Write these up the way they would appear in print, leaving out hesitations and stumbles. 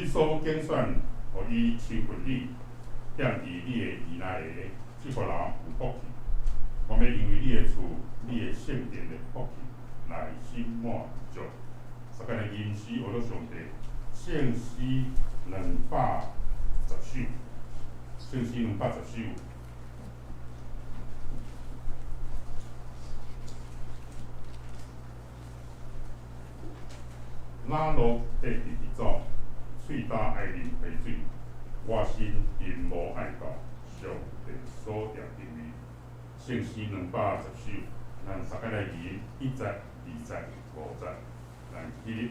所揀選，予伊親近你，踮佇你的兒內的這戶人有福氣。我欲因為你的厝、你的聖殿的福氣來心滿意足。大家來吟詩學做上帝，聖詩210首，聖詩兩百十首。哪路地直直走，喙焦愛啉溪水，我心並無愛到上帝所定的位。聖詩210首，咱三個來吟一節、二節、五節，來起立。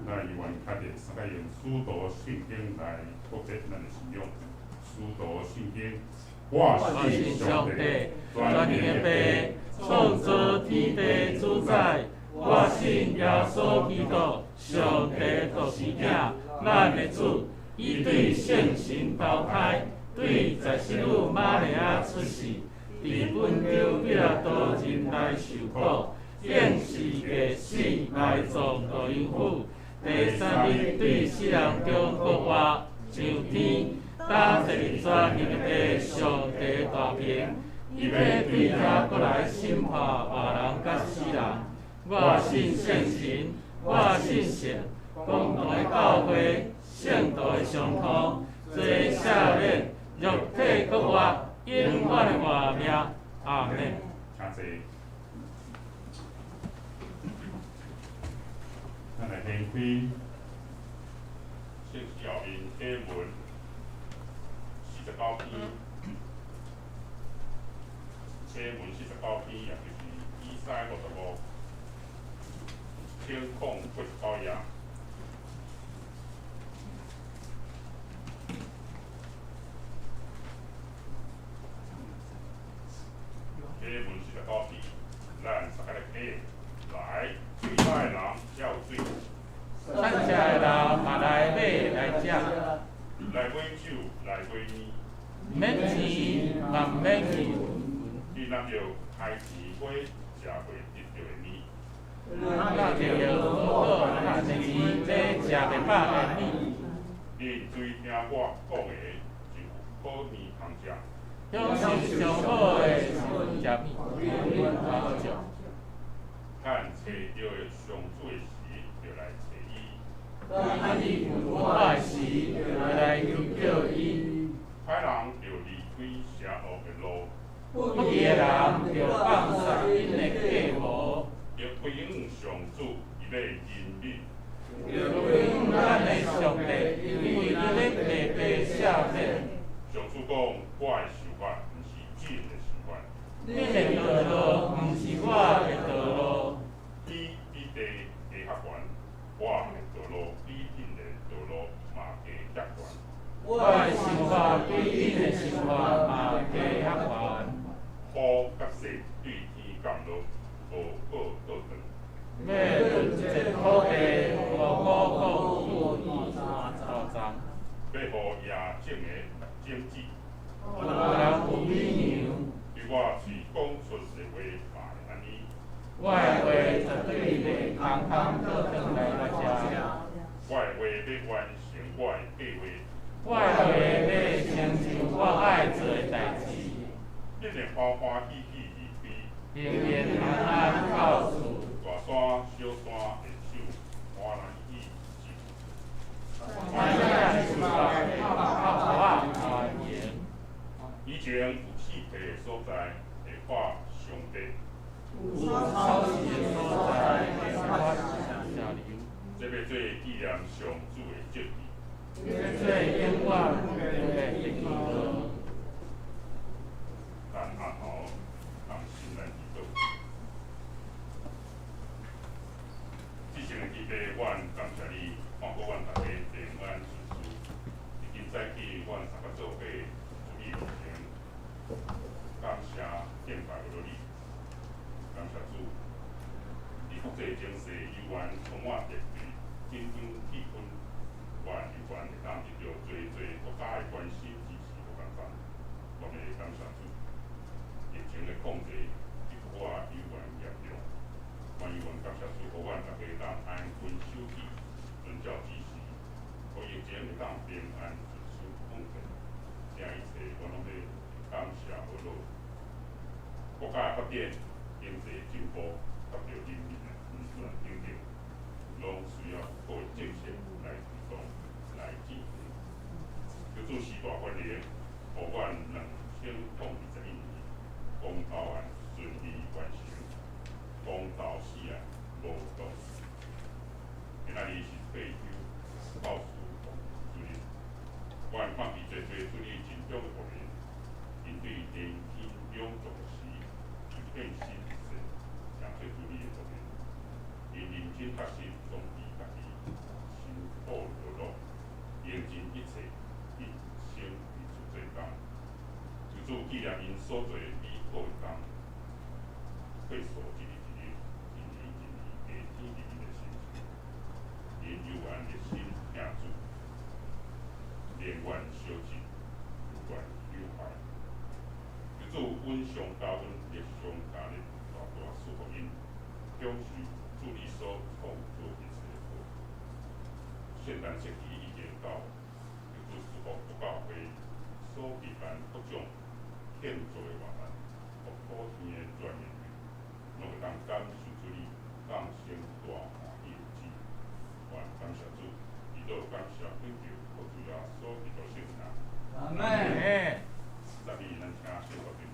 咱猶原較著三個用使徒信經來告別咱的信仰。使徒信經，我信上帝，全能的父，創造天地主宰。我信耶穌基督，上帝獨生囝，咱的主。伊對聖神投胎，對十聖女瑪利亞出世，佇本丟彼拉多人來受苦，釘十字架死，埋葬落陰府。第三日對死人中復活，上天，擔坐佇全能的父上帝大爿，伊欲對遐閣來審判活人佮死人。我信聖神，我信聖公同的教會，聖徒的相通，罪赦免，肉體復活，永遠的活命。阿門。請坐。咱來掀開聖書後面啟文49篇，啟文49篇，也就是以賽55，1089頁。啟文49篇，咱大家來睇，來，喙焦的人才有水，散食的人嘛來買來食，來買酒，來買麵，毋免錢嘛毋免銀。你若著開錢買食袂得著的麵？若著好好趁錢買食袂飽的麵？恁注意聽我講的，就有好麵通食。享受上好的是食麵，通食。趁揣著的上主的時，就來揣伊。趁伊求我的時，就來求叫伊。歹人著離開邪惡的路，不義的人著放捒𪜶的計謀。著歸向上主，伊欲憐憫。著歸向咱的上帝，因為伊咧白白赦免。上主講：我的想法毋是恁的想法，恁的道路毋是我的道路。天比地加較懸，我的道路比恁的道路嘛加遐懸。我的想法比恁的想法嘛加遐懸。雨佮雪對天降落，無閣倒轉。欲輪這土地，予五穀富裕。种子。無人有美娘。對我喙講出的話嘛會按呢。我的話絕對袂空空倒轉來我遮。我的話欲完成我的計劃。我的話欲成就我愛做的代誌。恁會歡歡喜喜離開。平平安安到厝。大山小山會唱歡喜酒。歡喜樹拍歡迎。以前有屍體的所在，會看上帝。有草飼的所在，會發蛇流。這欲做紀念上主的證據。欲做永遠的記號。咱阿頭同心來祈禱。至聖的天父，阮感謝你，看顧阮逐家平安順遂。自今早起，阮三個做伙主日前，感謝敬拜予你，感謝主。佇國際情勢猶原充滿敵對、緊張氣氛，阮猶原會當得著濟濟國家的關心、支持佮幫助，阮會感謝主。疫情的控制猶閣猶原嚴重，阮猶原感謝主，予阮逐家當安分守己，遵照指示，予疫情會當平安順遂控制。這一切，阮攏欲感謝無落。國家的發展、經濟進步，佮著人民的安全等等，攏需要好的政策來推動、來支持。求主賜大權能，予阮2021年公投案順利完成，公投死案無動。今仔日是退休教師主日，阮看見濟濟主日盡忠的僕人，𪜶對年輕勇壯時就獻身一世，成做主你的僕人。𪜶認真學習，裝備家己，辛苦勞碌，用盡一切，一生為主做工。求主紀念𪜶所做的美好的工，歲數一日一日，一年一年，加添佇𪜶的身上。𪜶猶原熱心疼主，寧願相信，猶願有愛。求主恩上加恩，力上加力，大大賜福𪜶，享受主你所創造一切的好。聖誕節期已經到，求主賜福各教會所舉辦各種慶祝的活動，予普天的全人類，攏會當感受主你降生大歡喜的日子。願感謝主，祈禱感謝懇求，靠主耶穌基督聖名。阿們。下面咱請聖樂隊。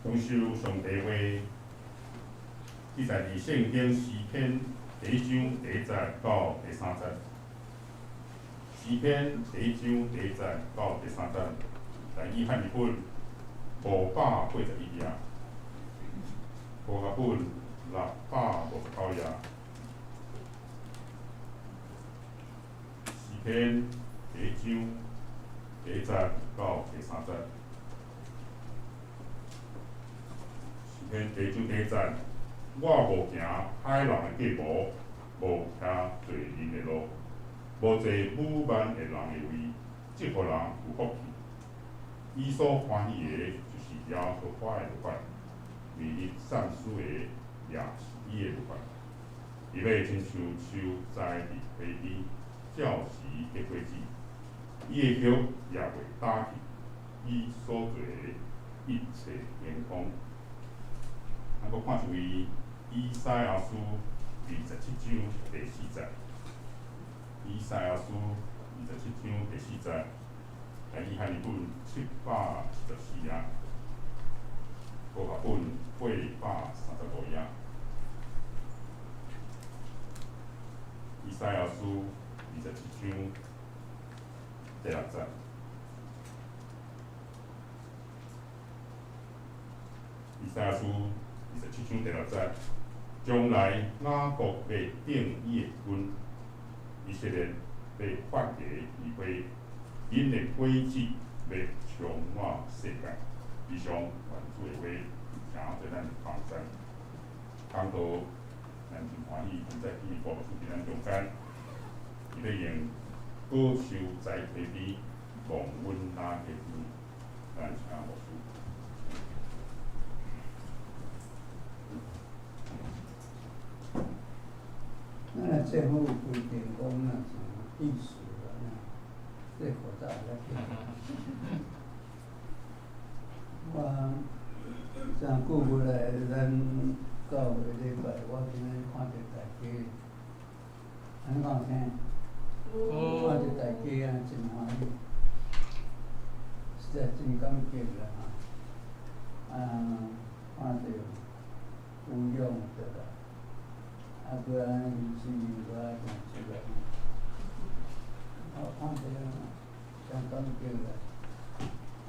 享受上帝話，記載佇聖經詩篇第一章第一節到第三節。詩篇第一章第一節到第三節，台語漢字本581頁，和合本659頁。詩篇第一章第一節到第三節。詩篇第一章第一節，我無行歹人的計謀，無徛罪人的路，無坐侮慢的人的位，這予人有福氣。伊所歡喜的，就是耶和華的律法，每日善思的也是伊的律法。伊欲親像樹栽佇溪邊，照時結果子，伊的葉也袂焦去，伊所做的一切亨通。咱閣看一位以賽亞書27章第四節。以賽亞書二十七章第四節，台語漢字本774頁，和合本835頁。以賽亞書二十七章第六節。以賽亞書二十七章第六節，將來雅各欲定伊的根，以色列欲發芽開花，𪜶的果子欲充滿世界。以上願主的話，成做咱的幫贊。講道，咱真歡喜，今早起郭牧師佇咱中間，伊欲用果樹栽溪邊，望阮哪溪邊，咱請牧師。咱若政府有規定講，若像意思按呢，這複雜較緊。我誠久無來咱教會禮拜，我今日看著大家，按呢敢有聽？看著大家啊，真歡喜，實在真感激啦哈！啊，看著有勇對啦。啊，閣按呢是我定出來，我看著真感激啦。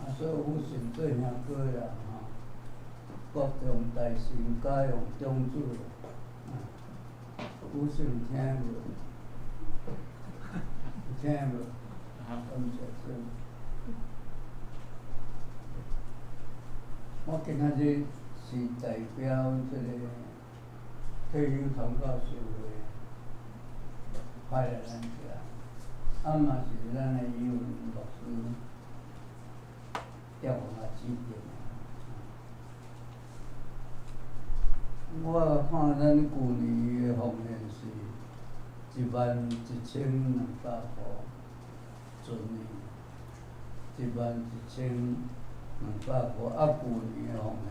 啊，所以有信做兄哥啦，吼，國中大神家用長子啦，啊，有信有聽無？有聽無？感謝主。我今仔日是代表這個退休傳教士會派來咱遮，啊嘛是咱的语文牧師調我指定的。我看咱舊年的奉獻是11,200箍，全年11,200箍，啊，舊年的奉獻，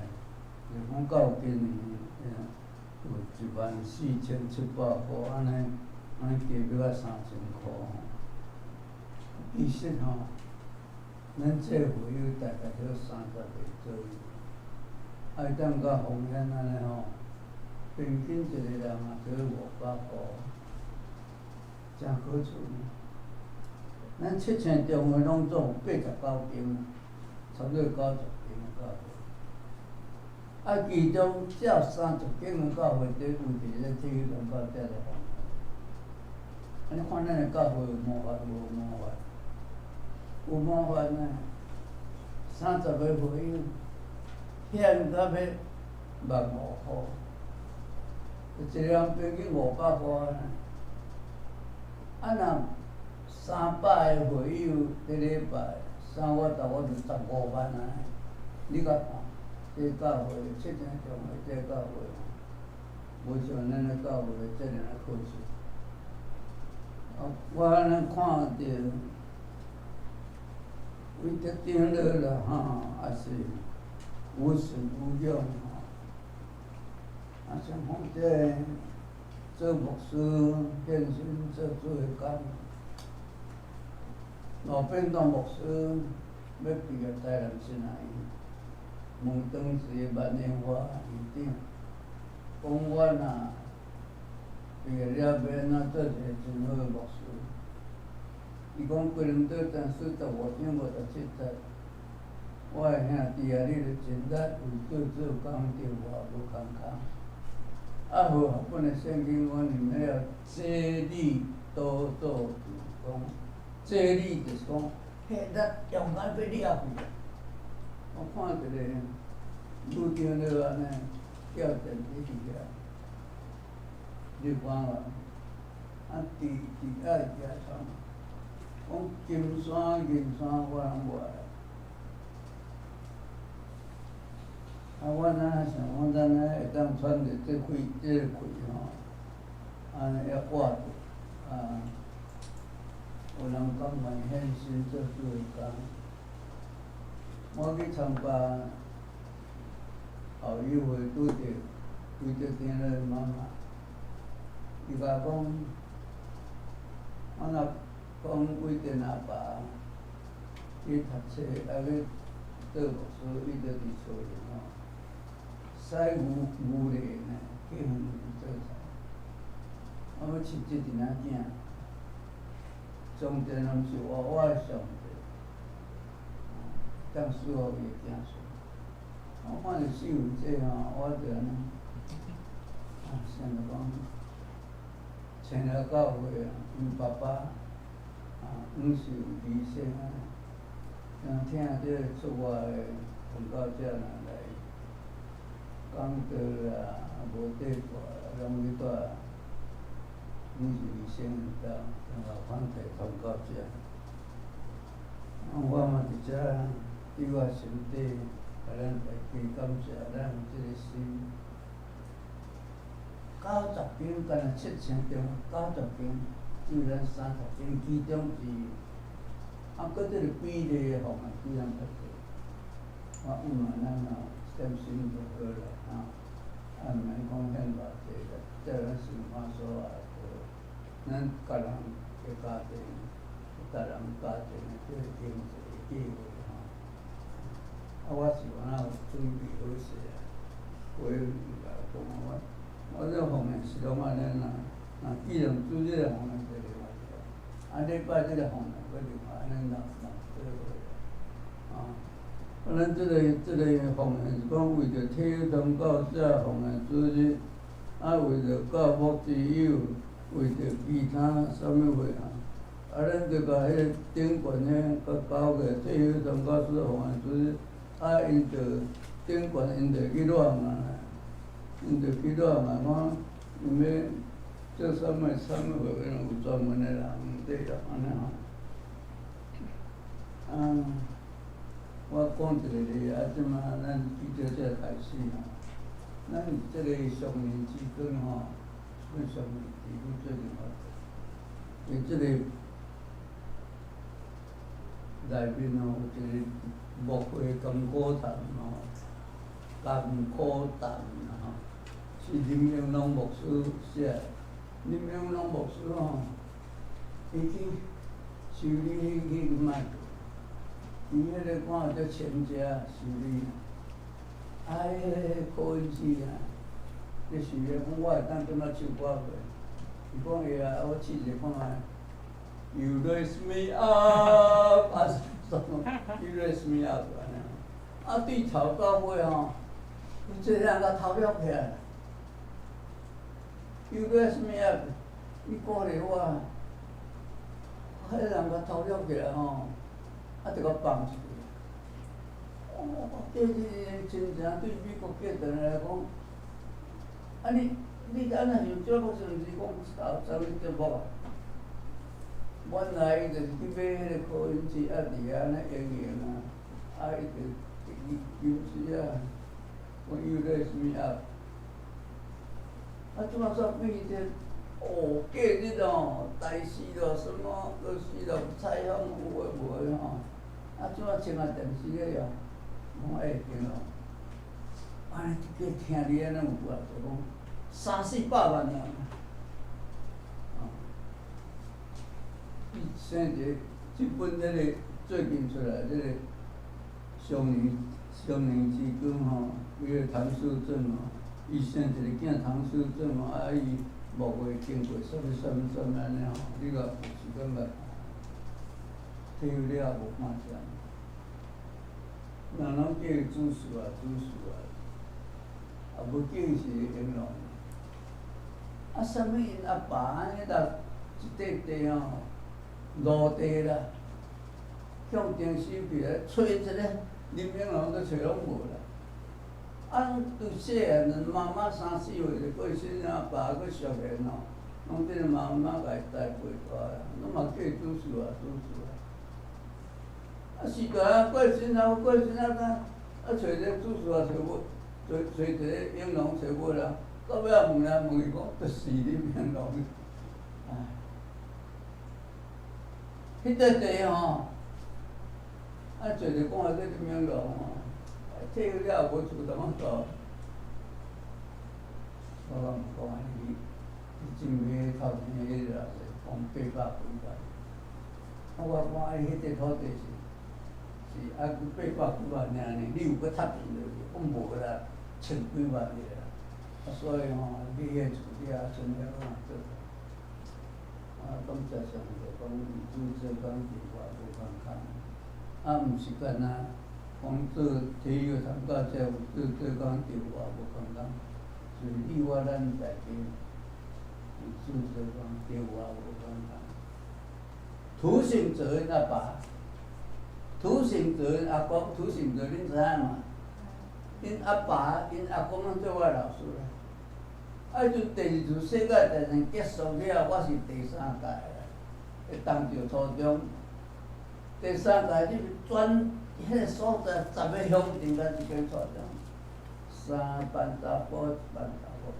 就講到今年，有14,700箍，按呢按呢加欲到3,000箍吼。其實吼，咱這會友大概著30個左右，會當共奉獻按呢吼，平均一個人也著500箍，誠可取。咱七星中會攏總有89間，差不多90間教會。啊，其中只有30間的教會佇為佇咱退休傳教遮來奉獻。啊，你看咱的教會有模範無模範？有模範呢，30個會友，獻到欲15,000箍，一個人平均500箍呢。啊，若300個會友一禮拜，三五十五就150,000啊！你共看，這教會七星中會這教會，無像咱的教會這爾仔可惜。啊，我按呢看著，為著長老啦吼，也是有信有勇吼。啊，像講這做牧師獻身做主的工，老變當牧師欲畢業台南神學院，問當時的萬年華院長，講我若畢業了欲按怎做一個真好的牧師？伊講哥林多前書15章57節，我的兄弟啊，你著盡力為主做工，著活無空空。啊，和合本的聖經講，你們要竭力多做主工。竭力就是講，彼咱用眼欲掠去。我看一个女長了按呢，吊電梯佇遐，你看無？啊，佇佇愛舉創，講金山銀山我攏無愛。啊，我哪想講，咱呢會當喘著這氣，這个氣吼，按呢猶活著，啊，有人甘願獻身做主的工。我去參加後友會，拄著拄著長老媽媽，伊共我講，我若講偉典阿爸去讀冊，啊欲做牧師，伊就佇厝裡吼，駛牛牛犁呢，去園做菜。我欲飼這一領囝，上帝若毋是活活的上帝，當賜予伊的子孫。我看著四位這吼，我就按呢，啊，想著講，青了教會啊，𪜶爸爸啊，黃秀醫生啊，聽聽這個出外的傳教者若來講道啦，無綴蹛，攏去蹛黃秀醫生𪜶兜，然後反體傳教者。啊，我嘛佇遮對我心底，共咱大家感謝，咱有這个心。90間，干焦七成中，九十間，只有咱30間其中之一。啊，閣這个比例的方案非常較濟。我毋瞞咱吼，一點心就好啦，哈。啊，毋免講獻偌濟啦，照咱生活所愛做，咱各人的家庭，逐人家庭的這个經濟計劃吼。啊，我是有哪有準備好勢啊？話毋共講，我我這方面是攏按呢啦。啊，既然主這个方面就另外一個，啊，禮拜這个方面閣另外按呢人人做伙啊。啊，咱這个這个方面是講為著體育通教社奉獻主日，啊，為著教牧之友，為著其他啥物貨啊？啊，咱就共彼个頂懸彼共交個體育通教社奉獻主日，啊，𪜶就頂懸𪜶就去亂啊，𪜶就去亂啊，講𪜶欲做啥物啥物貨，有專門的人佇啊，按呢吼。啊，我講一個例啊，這馬咱記者才開始吼，咱這个上年之間吼，阮上年之間最近發因這个內面吼有一個牧會甘苦談吼，甘苦談啦吼，是林榮龍牧師寫的。林榮龍牧師吼，伊去修理去賣，伊彼个看做前家修理，啊，彼个擴音器啊，咧修理講我會當感覺唱歌袂？伊講會啊，我試者看覓。You raise me up，啊，什麼？You raise me up 按呢？啊，對頭到尾吼，伊這人共頭了起來。You raise me up，你鼓勵我，彼人共頭了起來吼，啊，就共放出去。哦，這這親情對美國過轉來講，啊你你按怎想這個是毋是講啥啥物節目啊？原來伊就是去買彼个擴音器，啊，佇遐按呢應用啊，啊，伊就伊金絲啊，講 You raise me up，啊，這馬煞變這哦，過日哦，大事咯，什麼都是咯，採訪有的無的吼，啊，這馬穿啊電視咧用，講欸對咯，按呢叫聽你按呢有偌濟講三四百萬人，啊，伊生一個，這本這个最近出來這个上年少年之光吼，彼个唐守正吼，伊生一个囝唐守正吼，啊伊牧会经过啥物啥物啥物按呢吼，你若有时间来看，退休了无半点。人拢叫伊主事啊，主事啊，啊无叫伊是英龙。啊，啥物𪜶阿爸按呢啦，一块地吼，落地啦，向征收起来，揣一个林英龙阁揣拢无啦。啊，拄细汉阵，妈妈三四岁就过身，阿爸阁熟现吼，拢这个妈妈共伊带陪大啦，拢嘛叫伊主事啊，主事啊。啊，时大啊过身啊，过身啊，啊，揣一个主事也揣无，揣揣一个英龙揣无啦。到尾仔问来问伊讲，就是林英龙。唉，彼块地吼，啊，做者讲啊，这林英龙吼，退休了无厝通啊住。我讲毋讲啊，你你真买头前彼个啦，讲八百几万。啊，我讲啊，彼块土地是是啊，八百几万爾呢，你有閣插錢落去？講無啦，千幾萬爾啦。啊，所以吼，你彼个厝你也剩了怎做？啊，感謝上帝，講伊做做工伫我無共款。啊，毋是干焦講做體育參加者有做做工伫我無共款，是你我咱大家有做做工伫我無共款。涂醒哲𪜶阿爸，涂醒哲𪜶阿公，涂醒哲恁知影嘛？𪜶阿爸、𪜶阿公攏做我老師啦。啊，彼陣第二次世界大戰結束了，我是第三屆啦，彼東石初中，第三屆你是全彼个所在十个鄉鎮甲一間初中，三班查埔，一班查某。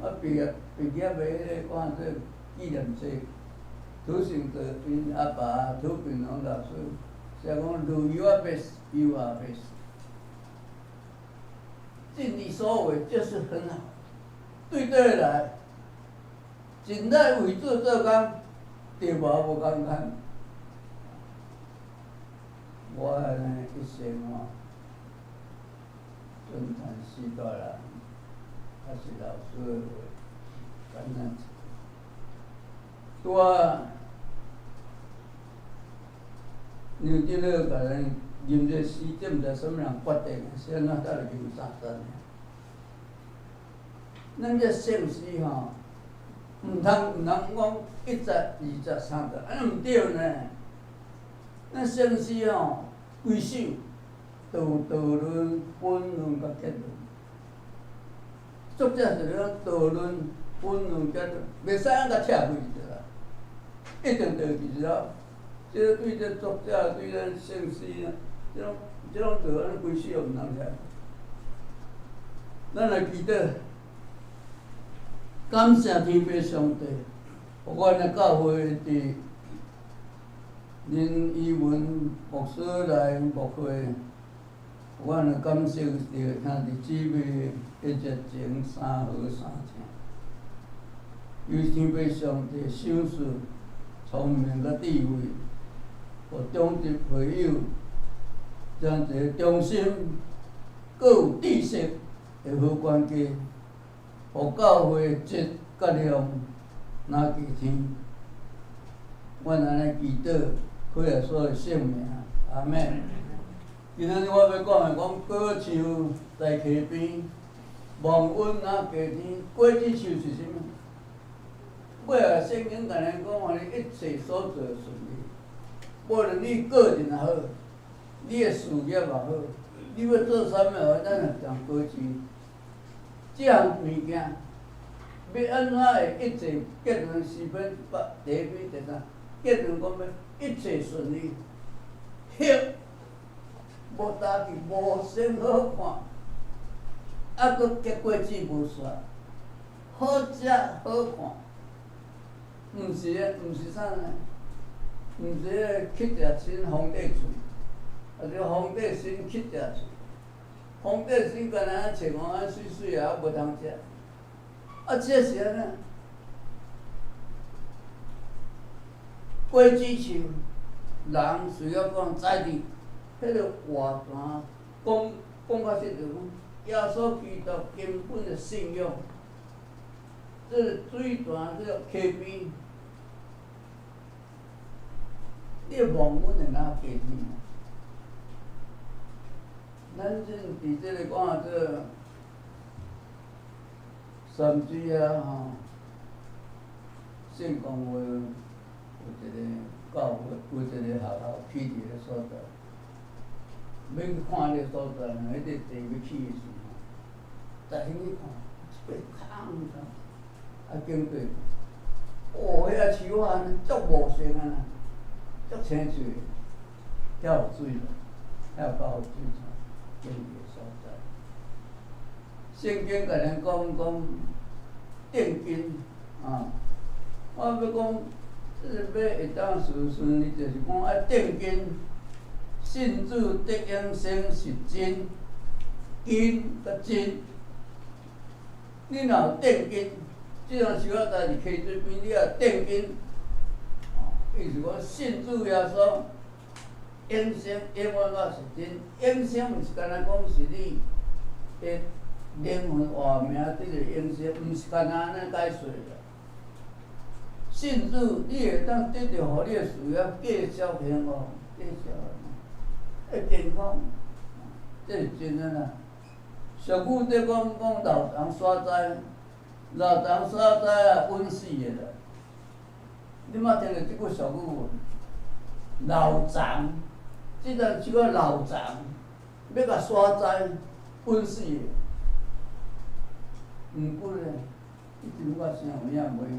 我畢業畢業的彼個講做紀念冊，涂醒哲𪜶阿爸涂炳龍老師寫講 Do your best, you are best。盡你所為就是很好。對對來，盡力為做做工，對無無共款。我按呢一生吼，尊讚四大人，還是老師的話，簡單一句。拄仔梁振樂共咱吟這詩，這毋知啥物人決定的，是按怎才會吟三節爾。咱這聖詩吼，毋通毋通講一節、二節、三節，按呢毋對呢。咱聖詩吼，規首都有導論、本論佮結論。作者是咧講導論、本論、結論，袂使按共拆開就啦，一定著記了。這個對這作者對咱聖詩啊，這種這種著按呢規首毋通拆。咱來祈禱。感謝天父上帝，予阮的教會佇林依文牧師來牧會，阮的感受著兄弟姊妹的熱情三好三疼。求天父上帝賞賜聰明佮智慧，予長執會友，將一个忠心、閣有知識的好管家。予教會質佮量若加添，阮按呢祈禱，靠耶穌的聖名，阿們。今仔日我欲講的講果樹在溪邊，望恩若加添。果子樹是啥物？尾仔聖經共咱講話，你一切所做順利，無論你個人也好，你的事業也好，你欲做啥物好，咱就講果子。這項物件欲按怎會一切結論詩篇八第一篇第三結論講欲一切順利，葉無焦去無先好看，啊，閣結果子無煞，好食好看，毋是毋是啥呢？毋是彼个乞食仙皇帝喙，抑是皇帝新乞食喙。皇帝新干焦穿讲按媠媠啊，無通食。啊，這是按怎？果子樹，人需要講栽佇彼個活泉講講較實就講，耶穌基督根本的信仰，這個水泉這個溪邊，你望阮會哪加添？咱這佇這個講這個三水啊吼，聖公會有一個教會，有一個學校起佇个所在，欲去看彼個所在，彼個地欲起的時吼，逐興去看，一塊空空，啊經過，哦，遐樹仔按呢足茂盛啊，足青翠，遐有水無？遐有夠水泉經過所在。聖經共咱講講定根啊，我欲講，這個欲會當順順利，就是講愛定根，信主得永生是真，根佮真。你若有定根，這種樹仔在佇溪水邊，你若定根，意思講信主耶穌，永生永遠煞是真。永生毋是干焦講是你的靈魂活命得著永生，毋是干焦按呢解說啦。信主，你會當得著予你的事業繼續興旺，繼續會健康，這是真的啦。俗語佇講講老蟲沙災，老蟲沙災啊，穩死的啦。你捌聽著這句俗語無？老蟲，這陣樹仔老蟲，欲共沙災，穩死的。毋過咧，彼陣我啥有影無影？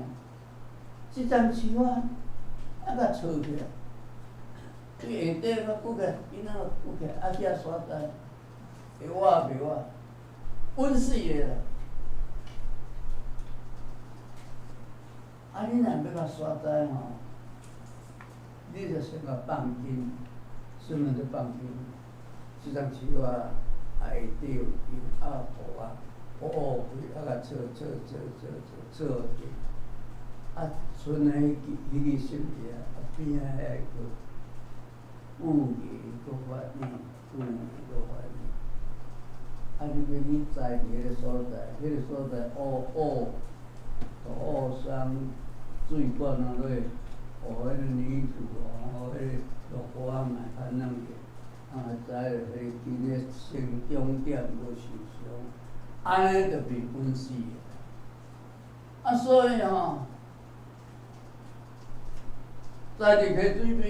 這陣樹仔啊，共錯起來，對下底較鼓起來，囡仔鼓起來，啊去遐沙災，會活袂活？穩死的啦！啊，你若欲共沙災吼，你就先共放根，啥物叫放根？這陣樹仔啊，下底有根啊，土啊，烏開啊，共錯錯錯錯錯錯好根，啊，剩的彼支彼支心伫啊，邊仔遐個有芽閣發芽，有芽閣發芽。啊，你欲去栽佇彼个所在，彼个所在烏烏，就烏桑水管啊落，予彼个泥土哦，彼个落雨啊嘛會較軟者，啊栽落彼个根咧生長點無受傷，按呢就袂穩死的。啊，所以吼，栽佇溪水邊，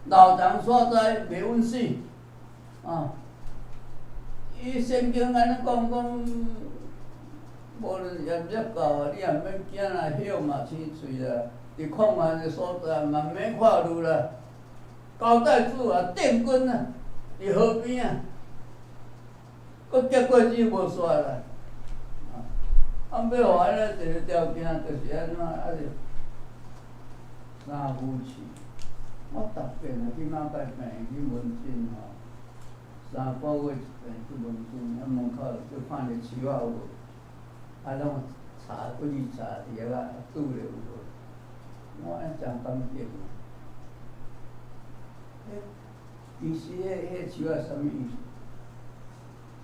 老蟲沙災袂穩死，啊。伊聖經按呢講講，無論炎熱到啊，你也毋免驚啦，葉嘛青翠啦，佇曠旱的所在嘛毋免看慮啦。交代主啊，定根啊，佇河邊啊，閣結果子無煞啦。啊，欲予按呢一个條件，就是按怎啊？就三夫四。我逐遍啊去馬偕病院去門診吼。三個月一遍去門診，啊門口就看著樹仔有無，啊攏查幾日查佇遐啊拄著有無？我按呢真感動。彼其實彼彼樹仔啥物意思？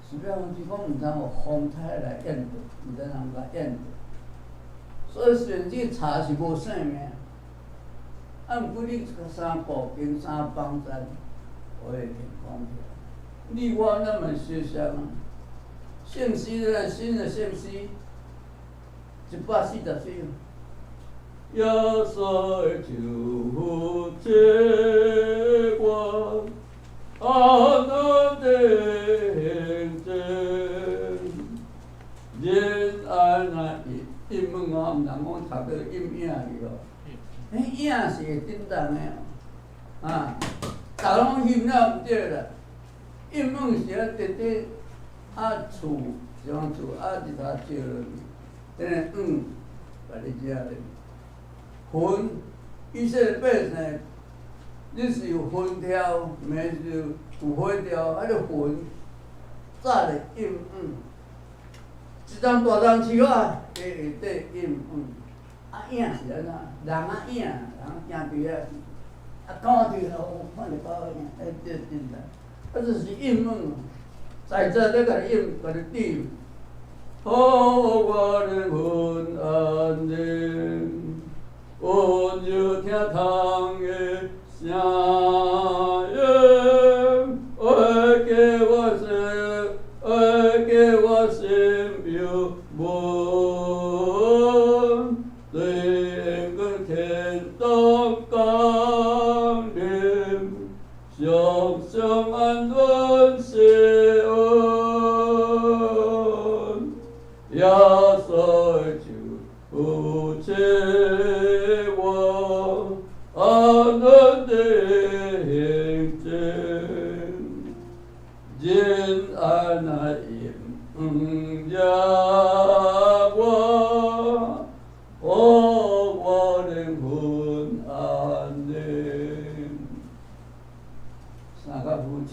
是欲講是講毋通予風颱來淹著，毋通人共淹著。所以雖然這個柴是無性命，啊，毋過你三步經三幫贊，予伊健康起來。你我咱嘛相像啊，聖詩咧，新的聖詩，144。耶穌的祝福這我，安安的行前，仁愛那陰影哦，毋通講讀做陰影去哦，彼影是會振動的啊，逐个攏翕了毋對啦。陰影是啊，直直啊厝，像厝啊日頭照落去，彼个影共你食咧。魂，以色列百姓，你是有魂跳，袂是有火跳，彼个魂早咧陰影。一丛大丛樹仔，下底陰影，啊影是按怎？人仔影，人行佇遐，啊狗佇遐，看著狗仔影，彼叫振動。啊，這是應問，在在咧共你應，共你對。予我靈魂安寧，溫柔聽窗的聲音，話過我心，話過我心憂悶，對緣天堂降臨，常常安穩謝恩，耶穌的手扶持我，安穩地行前，仁愛來引領我，予我靈魂安寧。三角扶持，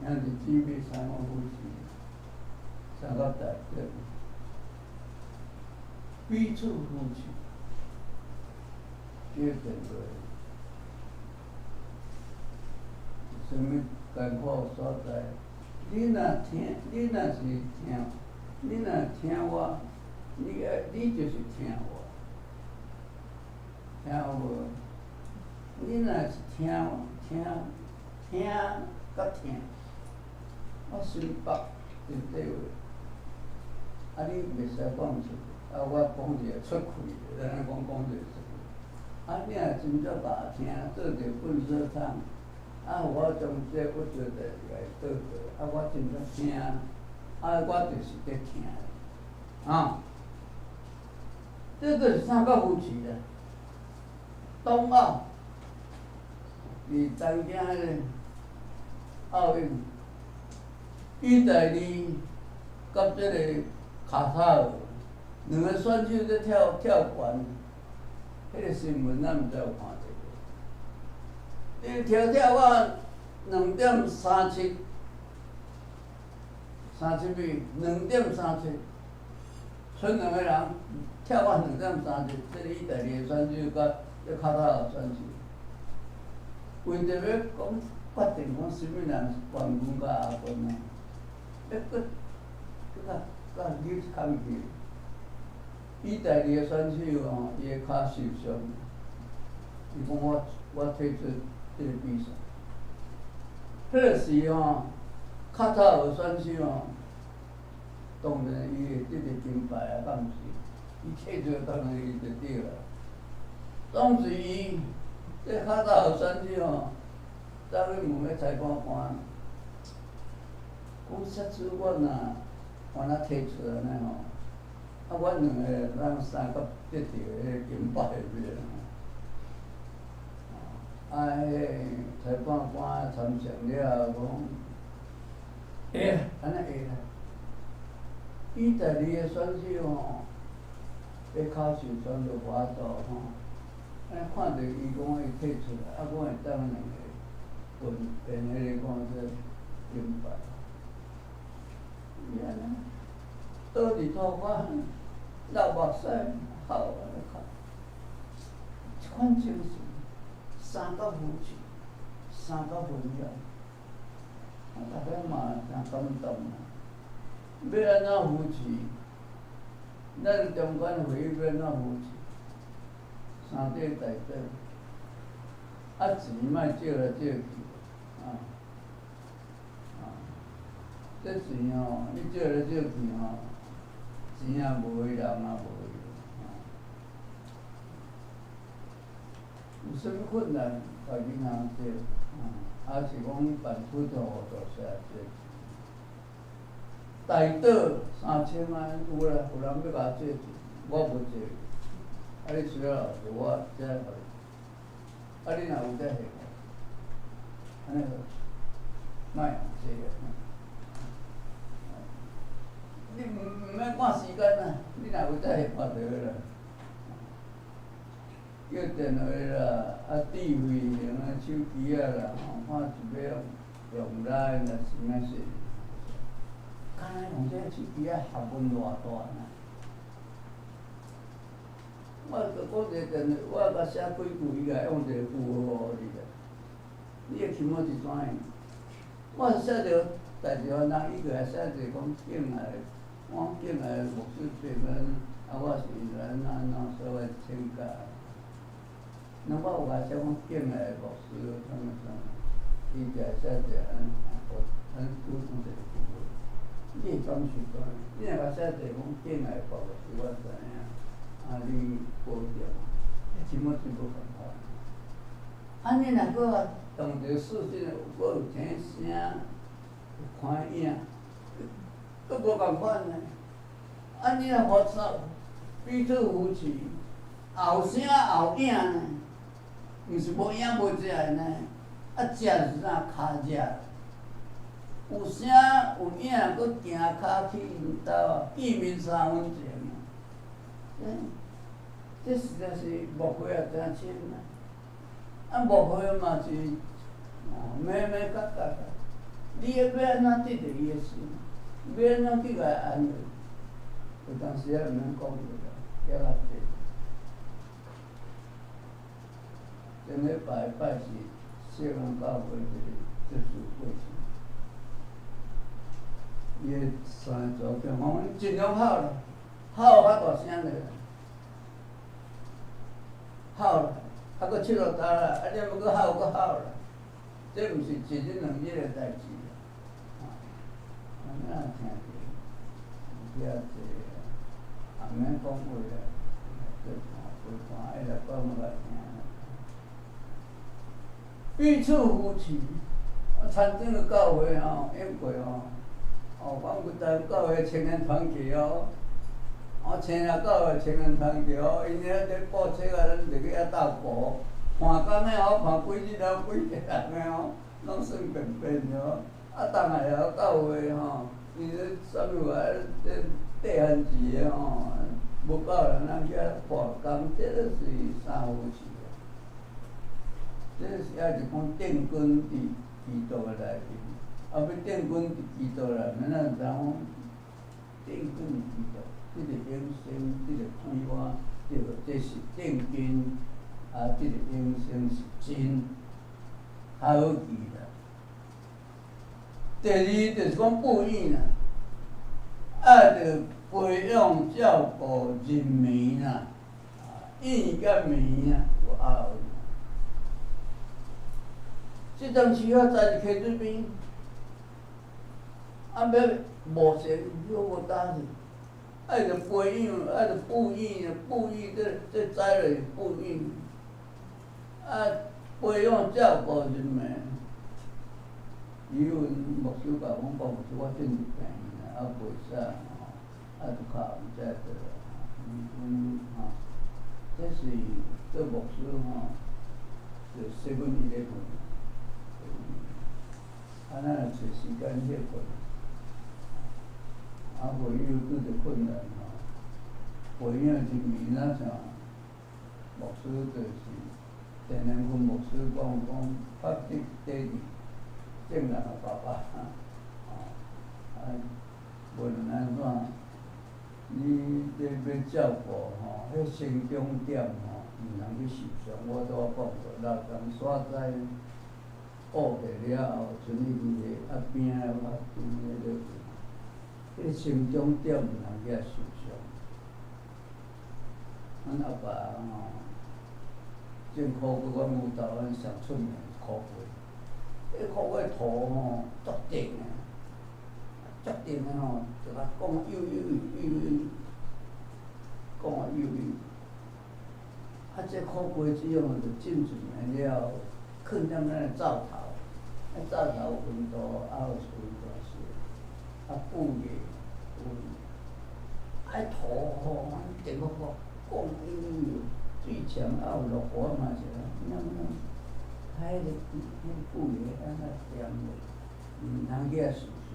兄弟姊妹三角扶持，三角大德，彼此扶持，這個電話，啥物艱苦所在？你若聽，你若是聽，你若聽我，你你就是聽我，聽有無？你若是聽聽聽佮聽，我新北真濟話，啊你袂使講出，啊我講一个出氣，咱講講一个出氣。啊你若真正共聽，做一個糞掃桶，啊我將這不小代誌共伊倒過，啊我真正聽，啊我就是佇聽，啊，這就是三角扶持啦，冬奧。佇東京彼个奧運，意大利佮這个卡塔爾兩个選手咧跳跳懸，彼个新聞咱毋知有看著無？伊跳跳到2.37，37米，2.37，賰兩个人跳到2.37，這个意大利的選手佮這卡塔爾選手。為著欲講決定講啥物人是冠軍佮亞軍啊，欲閣閣較較扭一空去。意大利的選手吼，伊的跤受傷，伊講我我退出這个比賽。彼个時吼，卡塔爾選手吼，當然伊會得著金牌啊，敢毋是？伊退出當然伊就得啦。當時伊這卡塔爾選手吼，走去問彼裁判官，講設使我若我若退出按呢吼，啊，阮兩個人三甲得著彼个金牌袂？啊，彼个裁判官參詳了後講，會，按呢會啦。意大利的選手吼，彼跤受傷就無法度吼。按呢看著伊講伊退出來，啊，阮會當兩个變變彼個講做金牌。伊按呢，倒佇塗跤流目屎，哭按呢哭。這款精神，三角扶持，三角分享，我逐个嘛誠感動啊！欲按怎扶持？咱中間會議欲按怎扶持？三塊大島，啊錢莫借來借去，啊啊，這錢吼，你借來借去吼，錢也無去，人也無去，啊。有啥物困難，共銀行借，啊，抑是講辦普通合作社借。大島3000萬有啦，有人欲共我借錢，我無借。啊，你需要我才予你。啊，你若有才還我。按呢好，莫借啊。你毋免趕時間啊，你若有才還我就好啦。叫電話啦，啊，智慧型的手機仔啦，吼，看是欲用用來抑是啥物事。敢若用這個手機仔學問偌大呢？我就講一個電話，我共寫幾句，伊共用一個符號予你啦。你的起碼是怎樣？我寫著代誌番人伊個寫著講敬愛，我敬愛牧師平安，啊，我是安怎安怎，所以我請假。那我有甲寫講敬愛牧師啥物啥物，伊就寫著按按拄講一個句話，你會感受到，你若共寫著講敬愛牧師，我知影，啊，你保重，這麼真無共款。啊，你若閣當一個事實，閣有聽聲，有看影，閣無仝款呢。啊，你若發生彼此扶持，也有聲也有影呢，毋是無影無食的呢。啊，食是啥？跤食。有聲有影，閣行跤去𪜶兜，見面三分情。這實在是牧會也誠深啊！啊，牧會嘛是，哦，眉眉角角啊。你欲按怎得著伊的心？欲按怎去共伊安慰？有當時仔毋免講著啦，遐較濟。前禮拜拜四，聖人教會一個執事過身，伊的三個查某囝講，盡量吼啦，吼較大聲咧，吼啦，啊，閣七落晝啦，啊，你欲閣吼閣吼啦，這毋是一日兩日的代誌啊！啊，咱聽著有遮濟，也毋免講話啦，做伴陪伴，愛來講來聽。彼此扶持，啊，參政的教會吼，英國吼，哦，阮有台灣教會青年團契哦，哦，青年教會青年團契哦，𪜶遐咧布冊啊，咱就去遐鬥鼓，看工的哦，看幾日了，幾個人的哦，攏算便便哦。啊，當下了教會吼，伊咧啥物話咧短漢字的吼，無夠人咱去遐破工，這個是三扶持。這是抑是講定根佇基督的內面，啊，欲定根佇基督內面，咱就知影講定根佇基督，這個永生，這個快活，這個這是定根，啊，這個永生是真，較好記啦。第二就是講哺育啦，愛著培養照顧人民啦，育佮民啊有押韻。這陣時啊，在佇溪水邊，啊，欲無錢，又無膽去，愛著培養，愛著哺育，哺育這這栽落哺育，啊，培養照顧人民。伊阮牧師共阮講，我進入病院啊，袂使吼，啊，就較毋知得，阮吼，這是做牧師吼，就 7-Eleven。啊，咱若揣時間歇睏，啊，會友拄著困難吼，培養人民啊啥，牧師就是陳連坤牧師講講，public daddy，正人的爸爸，啊，無論按怎，你這欲照顧吼，彼成長點吼，毋通去受傷。我拄仔講過，六重山在。學過了後，剩伊佇個啊邊仔我伫迄个，彼個成長點毋通去遐受傷。阮阿爸吼，種苦瓜，阮牛豆阮上出名苦瓜。彼苦瓜土吼足甜的，足甜的吼，就共講幼幼幼幼，講啊幼幼。啊，這苦瓜這種就種一暝了後，囥踮咱的灶頭。啊，灶頭溫度啊有溫度是，啊，布嘅溫，啊土吼，甜個個講伊水戕啊有落雨嘛是啊，啷啷，啊彼个彼布嘅按怎甜咧，毋通去遐受傷。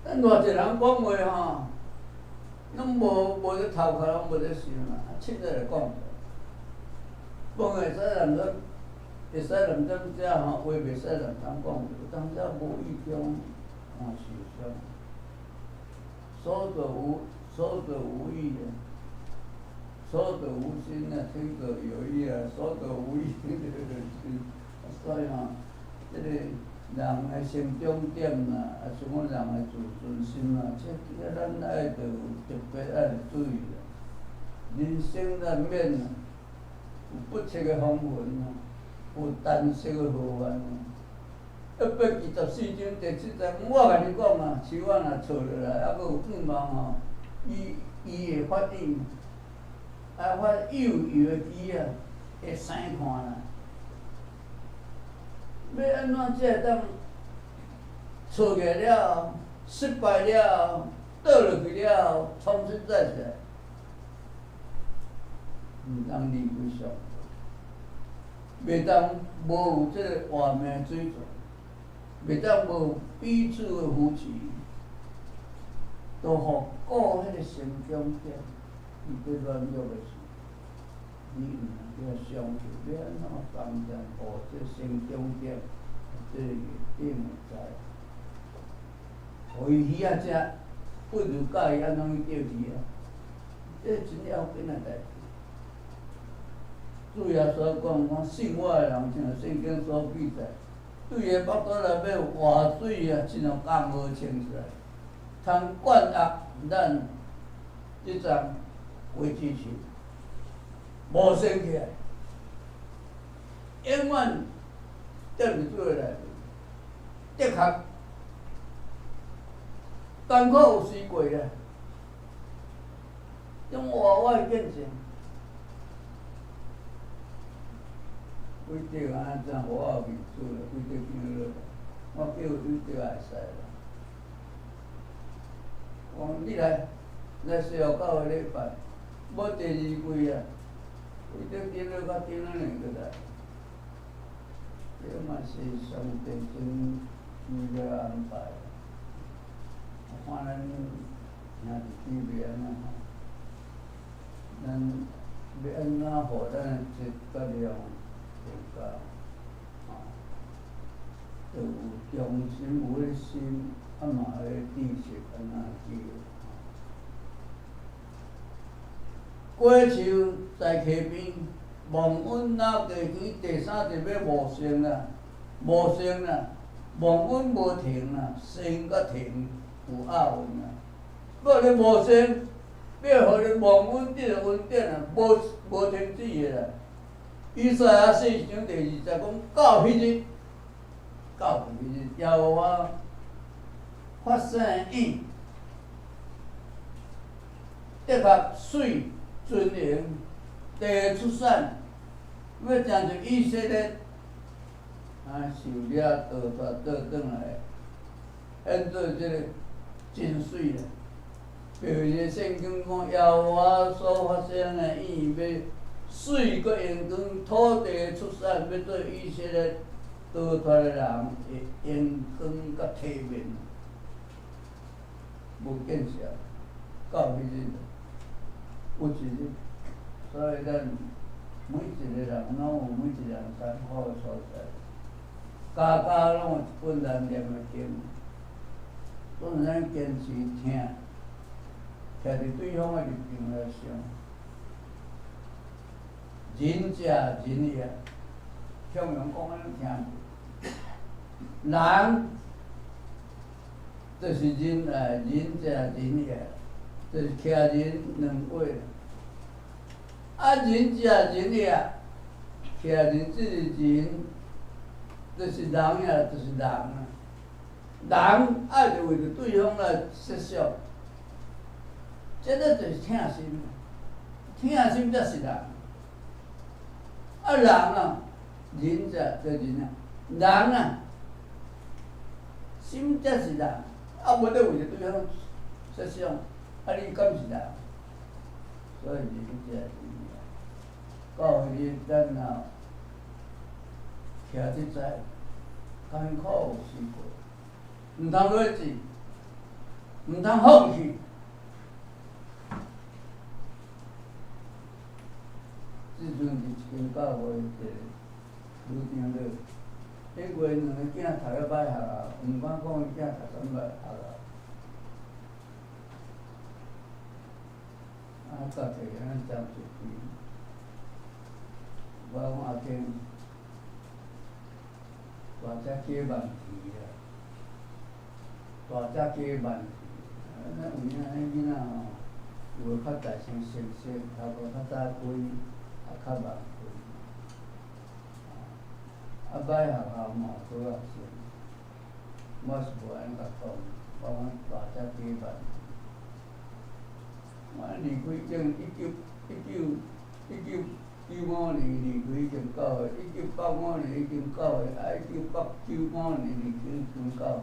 咱偌濟人講話吼，攏無無咧頭殼，攏無咧想啦，啊，凊彩就講，飯會使含咱。會使含咱遮吼，話袂使含咱講，有當時無意中嘛受傷。說者無意啊，說者無心啊，聽者有意啊，說者無意，聽者有心。所以吼，這个人的成長點啦，抑是講人的自尊心啦，這咱愛著有特別愛注意啦。人生難免啊，有不測的風雲啊，有旦夕的禍患啊。約伯記14章第7節，我共你講啊，樹仔若錯落來，猶閣有盼望吼，伊伊會發展，啊發幼幼的枝啊，會生看啦。欲按怎才會當錯起來了後，失敗了後，倒落去了後，重新再起來，毋通離開上帝，袂當無有這个活命水泉，袂當無彼此的扶持，都予顧彼個成長點，伊佇軟弱的時，你毋通叫相信，欲按怎幫助予這成長點，這個點會知，予伊魚仔食，不如教伊按怎去釣魚仔，這真要緊的代誌。主耶穌講講信我的人，像聖經所記載，對伊腹肚內底活水啊，親像江河衝出來，通灌壓咱這叢果子樹，無生起來，永遠踮佇水內底，的確艱苦有時過啦，種活活的見證。彼得安怎予我面子啦？彼得見落來，我叫彼得會使啦。我講你來，來西湖教會禮拜，無第二季啊。彼得見落甲見落兩個來，這嘛是上帝真奇妙安排。我看咱兄弟姊妹按呢吼，咱欲按怎予咱的質甲量增加，吼，就有忠心，有彼個心，啊嘛有彼個知識按怎去。果樹在溪邊，忘恩若地基，第三日欲茂盛啦，茂盛啦，忘恩無停啦，盛佮停有押韻啦。欲你茂盛，欲予你忘恩這個恩典啊，無無停止的啦。以賽亞40章第2節講，到彼日，到彼日，耶和華發生雨，的確水泉盈，地出產，欲成就以色列，啊，受掠倒煞倒轉來，變做這个真水啦。別个聖經講，耶和華所發生的雨，欲水閣榮光，土地出產，欲做以色列逃脫的人的榮光佮體面。無見識，到彼日，有一日，所以咱每一個人攏有每一個人艱苦的所在，家家攏有一本難念的經，總是咱堅持聽，徛佇對方的立場來想，仁者仁也，向陽講安尼聽無？人就是仁愛，仁者仁也，就是徛仁兩尾。啊，仁者仁也，徛仁這個仁，就是人呀，就是人啊。人愛著為著對方來設想，這個就是疼心，疼心才是人。啊，人啊，仁者就仁啊，人啊，心才是人。啊，無咧為著對方設想，啊，你敢是人？所以仁者仁也。到彼日，咱若徛佇在，艱苦有時過，毋通落志，毋通放棄。這陣佇一間教會一个女長老，彼月兩个囝讀了歹學校，毋敢講伊囝讀啥物歹學校。啊，家己按呢站一邊，我講阿堅，大大只鸡万蹄啦，大只鸡万蹄，咱有影彼囡仔吼，有的較大聲熟悉，較無較早開，也較慢開。啊，歹學校嘛有好學生，我是無按呢共講，我講大只雞萬蹄。我離開已經1995年離開已經教會，1985年已經教會，啊1995年離開已經教會，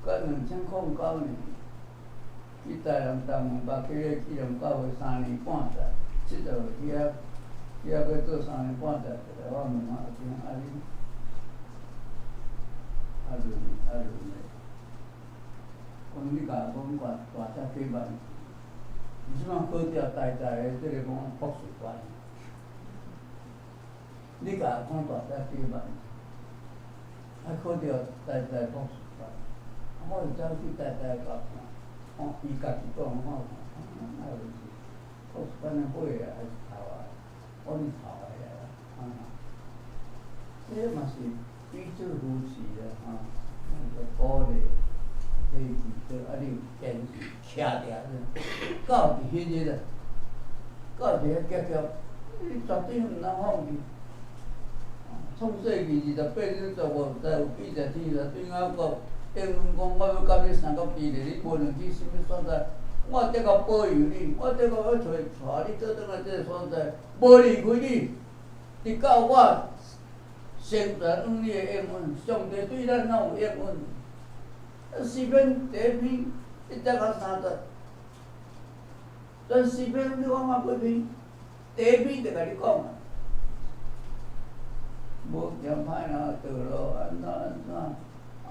到2009年去台南東門巴去个基隆教會3年半載，7月去遐去做3年半載，就來我問我阿兄啊恁，阿倫阿倫的，講你共講大大只雞萬。伊這擺考著台大的這个講博士班，你共講大只雞萬，啊考著台大博士班，我就走去台大共看，哦，伊家己講，我有看，啊有是博士班的尾啊，還是頭啊？我是頭的啊，這嘛是彼此扶持啊，吼，那個鼓勵。可以記得，啊，你有堅持徛定到佇彼日啊，到佇彼結局，你絕對毋通放棄。創世記28章15節有記載，天神對雅各應允講，我欲佮你相佮佇咧，你無論去啥物所在，我得較保佑你，我得較欲揣帶你倒轉來這个所在，無離開你，直到我成全予你的應允。上帝對咱哪有應允？詩篇第一篇1節到3節，咱詩篇你看看幾篇？第一篇就共你講啊，無行歹路道路，按怎按怎，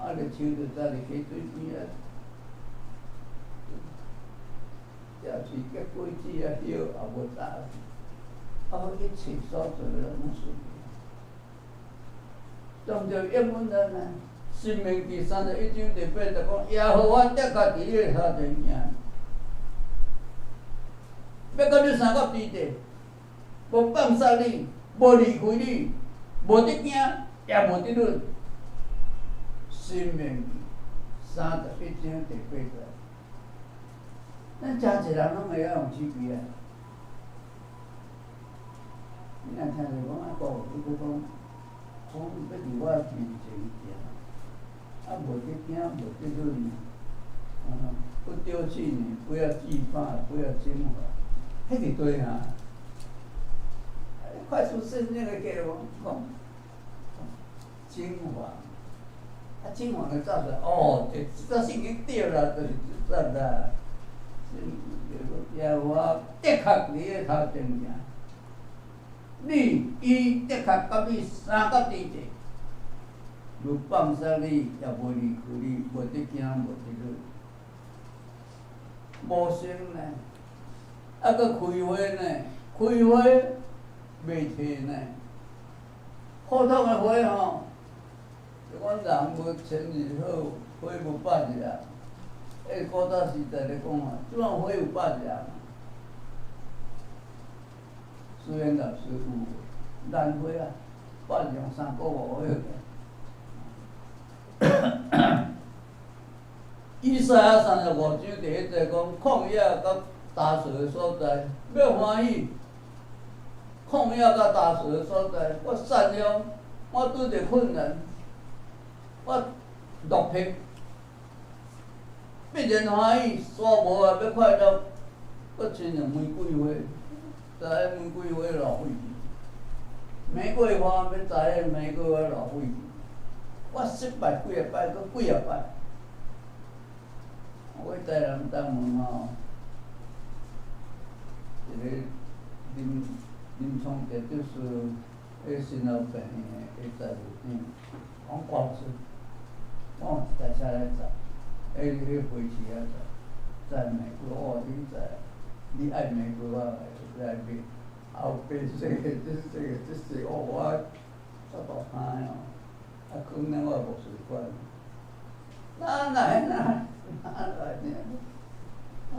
啊，就手就扎佇溪水邊啊，也是結果子啊，葉也無紮，啊，一切所做的攏順利。上帝應允咱啊！申命記31章第8節講，耶和華的確佇你的頭前行，欲佮你相佮佇咧，無放殺你，無離開你，無得驚，也無得忍。申命記31章第8節，咱誠濟人攏會曉用手機啊！你若聽著講啊，講，你閣講，講欲佇我面前行。啊，無得驚，無得忍，不丟棄你，不要懼怕，不要驚惶，彼是對哈。快速聖經的記錄講，驚惶，啊，驚惶就走出來，哦，這這聖經對啦，就是這節啦。耶和華的確佇你的頭前行，你伊的確佮你相佮佇咧。無放殺你，也無離開你，無得驚，無得忍。無生呢，啊，閣開花呢，開花袂退呢。普通的花吼，阮人無穿日好，花無百日啊。欸，古早時代咧講啊，這擺花有百日啊。雖然老師有蘭花啊，百日用3個5個月。以賽亞35章第1節講，曠野佮焦燥的所在，欲歡喜。曠野佮焦燥的所在，我善良，我拄著困難，我落魄，必然歡喜，沙漠啊欲快樂，閣親像玫瑰花，知影玫瑰花偌費氣，玫瑰花欲知影玫瑰花偌費氣。我失敗幾仔擺，閣幾仔擺。我台南東門吼，一個林林聰傑就是彼新老病院的財務長，講掛出，我有一台車來載，彼飛車仔載，載玫瑰，我你知，你愛玫瑰我來買，後白色的，這色的，這色，哦，我煞大坑的哦。啊，可能我無習慣，哪來哪哪來呢？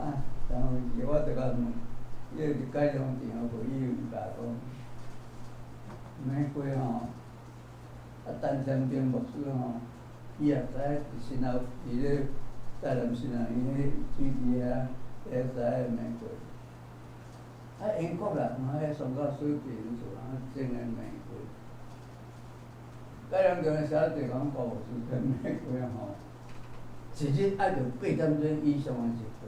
啊，然後我就共問，伊個改良場無，伊有教講，玫瑰吼，啊，台陈长定牧师吼，伊也知影伫新后伫咧台南新后院彼水池遐，会知影玫瑰。啊，英国人吼，彼宣教师伫𪜶厝人种的玫瑰。甲严重的小姐讲，郭牧师这玫瑰吼，一日爱著八点钟以上的时阵，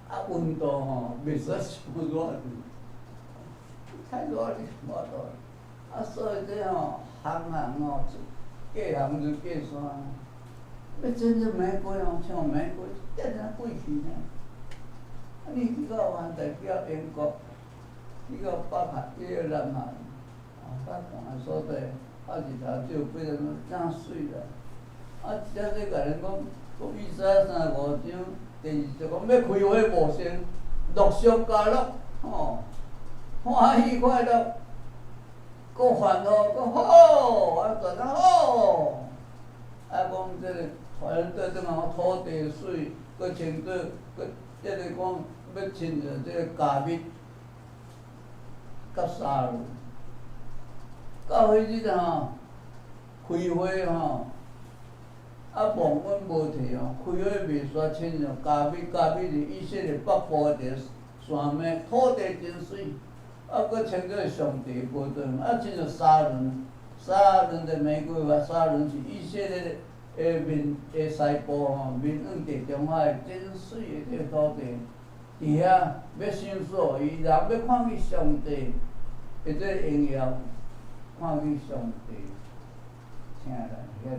啊，温度吼袂使伤热，太热你无法度。啊，所以这吼，行行吼，过行就过山，欲种这玫瑰吼，像玫瑰，变成贵气呢。啊，你去到番台，去到英国，去到北韩，去到南韩，啊，较寒的所在，啊，日头照八点钟，真媠啦。啊，这这共人讲，讲以赛亚35章第2节讲，欲开花茂盛，乐上加乐，吼，欢喜快乐，阁欢呼，阁好，啊，全啊好。啊，讲这个，反正对转来土地媠，阁穿做，阁这个讲欲亲像这个迦密，佮沙仑。到彼日吼，开花吼，啊，望阮无提吼，开花袂煞亲像迦密，迦密是以色列北部的一个山脉，土地真媠，啊，阁称做上帝宝座，啊，亲像沙仑，沙仑的玫瑰花，沙仑是以色列的面的西部吼，面向地中海真媠的这个土地，伫遐欲赏赐予伊，人欲看见上帝的这个荣耀，看见上帝请来遐尔仔媠。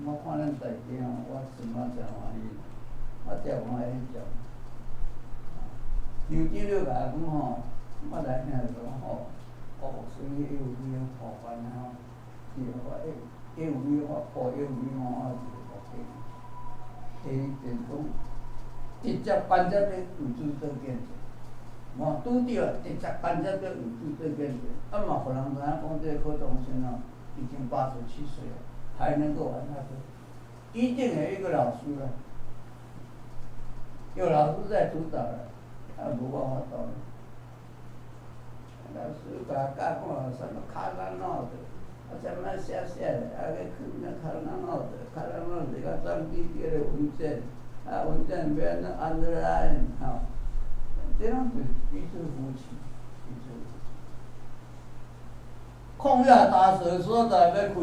我看咱大家吼，我心仔诚欢喜，我诚欢喜种。刘长老共我讲吼，我来听就讲吼，哦，啥物有美好办吼，是我会有美我看有美吼，我一个决定。第二就是讲，直接间接的为主做见证，无拄著直接间接的为主做见证，啊嘛，予人知影讲这个柯东升哦，已经87岁了，还能够玩下去，一定有一个老师啦，有老师在主导了，啊，无我法度。老师共教看啥物卡拉诺的，啊，啥物写写的，啊，去囥那卡拉诺的，卡拉诺是较转机叫做文件，啊，文件欲按怎 underline 吼，这拢就是彼此扶持，彼此扶持。旷野焦燥所在欲开花，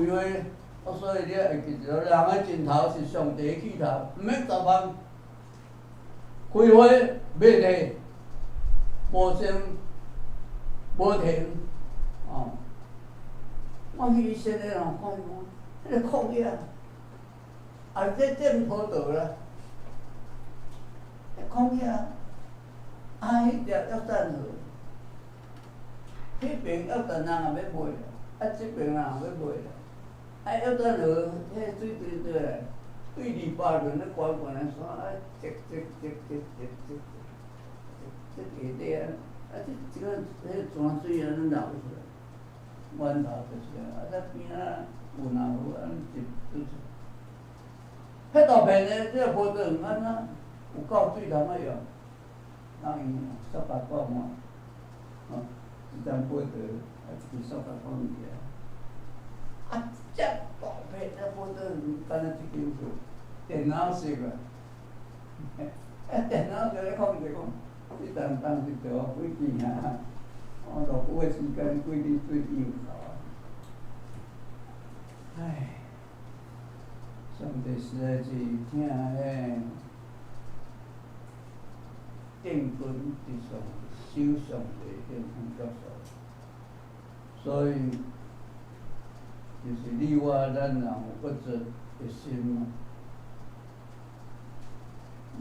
啊，所以你会记住，人的尽头是上帝起头，毋免十万。开花袂退，无生无停，哦。我去以色列吼，看伊讲，彼个旷野，也咧种葡萄啦，旷野，啊，彼条约旦河，彼边约旦人也欲卖啦，啊，这边人也欲卖啦，啊，约旦河彼水对倒来，对黎巴嫩咧悬悬的山，啊，直直直直直直直直下底啊，啊，这个彼泉水按呢流出来，源头就是啊，啊，这边仔有若河按呢直直出。彼大片的这个葡萄园按怎有够水通仔用？人伊塑胶灌满，吼，一丛葡萄啊，一支塑胶灌起来。啊，遮大片的葡萄园，敢若这间厝，电脑室啊，啊，电脑就咧控制讲，这当当时就几支啊，我落久的时间，几滴水又够啊。唉，上帝实在是疼彼定根伫上守上帝定根结束，所以就是你我咱人有不足的心嘛，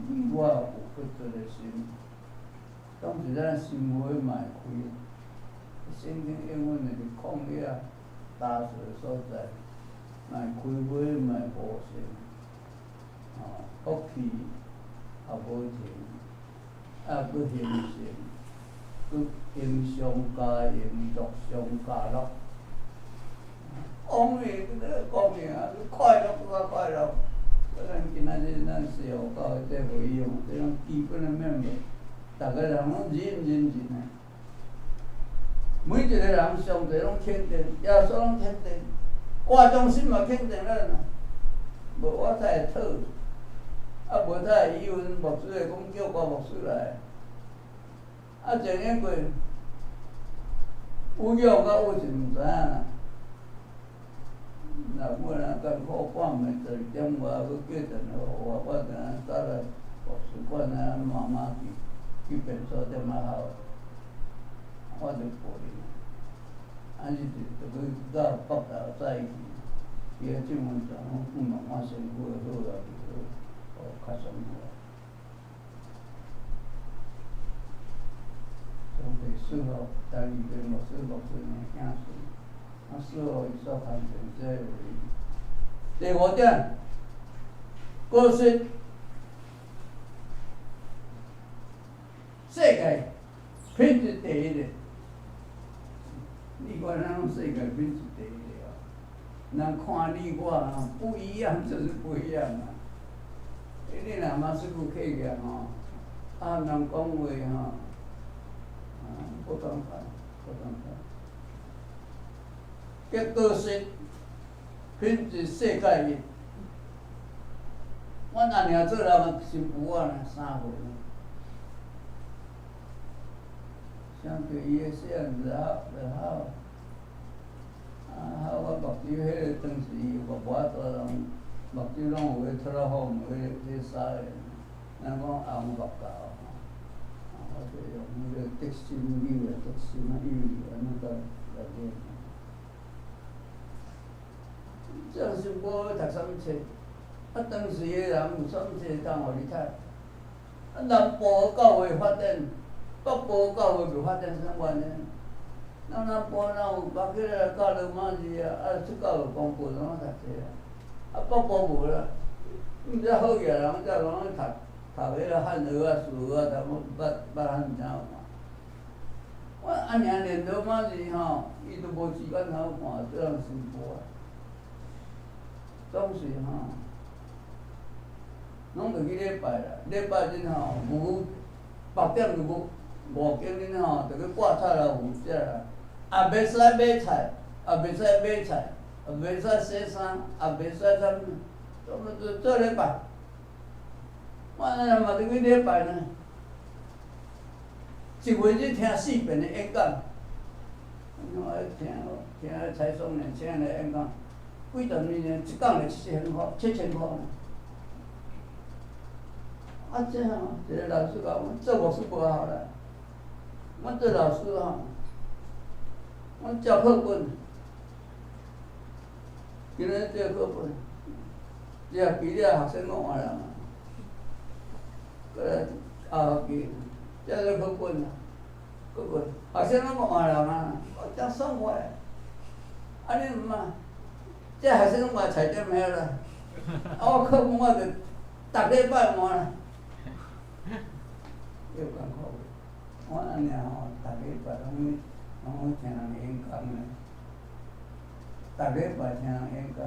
你我有不足的心，当时咱心花嘛会开，圣经应允的是旷野焦燥的所在，嘛会开花嘛会茂盛，吼，福气也无停，啊，阁兴盛，阁荣上加荣，乐上加乐。光明，这个光明啊，快乐阁较快乐。咱今仔日咱西湖教会这会议吼，这种基本的面目，逐个人拢认认真的。每一个人上帝攏肯定，耶穌攏肯定，歌中心嘛肯定咱啊，無我才會討，啊無才會以為牧師會講叫郭牧師來，啊前一過有勇佮有信毋知影啦，若尾若艱苦半暝12點外閣叫電話予我，我就早來牧師館啊，媽媽去便所店仔口，我就陪伊。啊，伊就去到北投早去，去彼正文站，阮問我先夫的好啊，好，哦，較爽快。上帝賜福，台二邊牧師牧師娘子孫，啊，賜福伊所牽成這個第五點，過失世界品質第一的。你看咱攏世界品質第一的哦，人看你我啊不一樣，就是不一樣啊。你若嘛師傅客氣吼，啊人講話吼，啊無共款，無共款。結果是品質世界一。阮阿娘做人新婦仔呢，3歲呢。相對伊的細漢就好，就好。啊，我目睭彼个當時我無法度人，目睭攏有彼脫落好，有彼彼衫的，咱講紅目膠吼。啊，我就用彼個德心油啊，德心啊油按呢個來練。這是無讀啥物冊，啊，當時的人有啥物冊通予你讀？啊，南部教會發展。北部教會袂發展啥原因？咱南部若有捌起來教羅馬字啊，啊出教會公布攏讀冊啊，啊北部無啦，毋知好額人才攏咧讀讀彼个漢語啊、數學啊，讀捌捌漢怎有嘛？我阿娘練羅馬字吼，伊都無時間通看，做人辛苦啊。總是吼，攏著去禮拜啦，禮拜日吼，無8點就無。五更恁吼，就去掛菜來有食啦，也袂使買菜，也袂使買菜，也袂使洗衫，也袂使啥物，總做做禮拜。我按呢嘛，著去禮拜呢，一月日聽四遍的演講，我聽聽蔡松年請來演講，幾十年呢，一講就7000箍，7000箍呢。啊，這吼，一個老師講，做牧師無效啦。阮做老師吼，阮教課本，今日這課本，一學期了學生攏換人啊，過來後學期，這個課本啊，課本，學生攏換人啊，我真爽快。啊，你毋嘛？這學生攏換菜店遐啦，啊，我課本我就逐禮拜換啦，又艱苦。我按呢吼，逐禮拜攏去攏去聽人演講呢，逐禮拜聽人演講，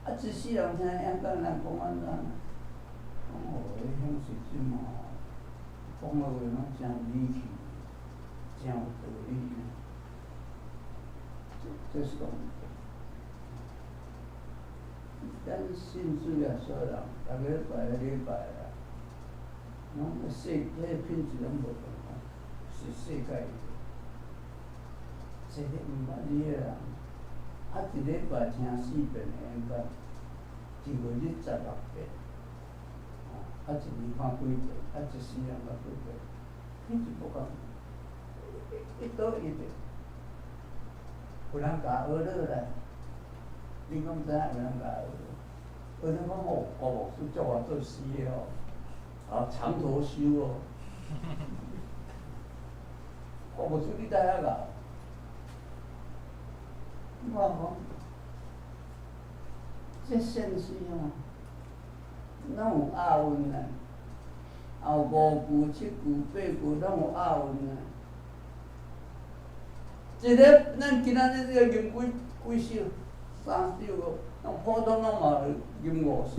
啊，一世人聽演講，人講按怎？講哦，彼向是真吼，講的話攏誠理氣，誠有道理。這是講，咱信主耶穌人，逐禮拜禮拜啦。攏世，彼個品質攏無仝款，是世界的。一個毋捌字的人，啊，一禮拜聽四遍的演講，一月日16遍，啊，一年看幾遍，啊，一世人捌幾遍，品質無仝，一倒一遍，有人共學落來，你敢知影有人共學落？學落講哦，郭牧師叫我做師的哦。啊，長頭修哦，我無出去在遐個，我講，這現實吼，攏有押韻啊，也有五句、七句、八句，攏有押韻啊。一個，咱今仔日這個吟幾幾首，三首個，咱普通攏嘛吟五首。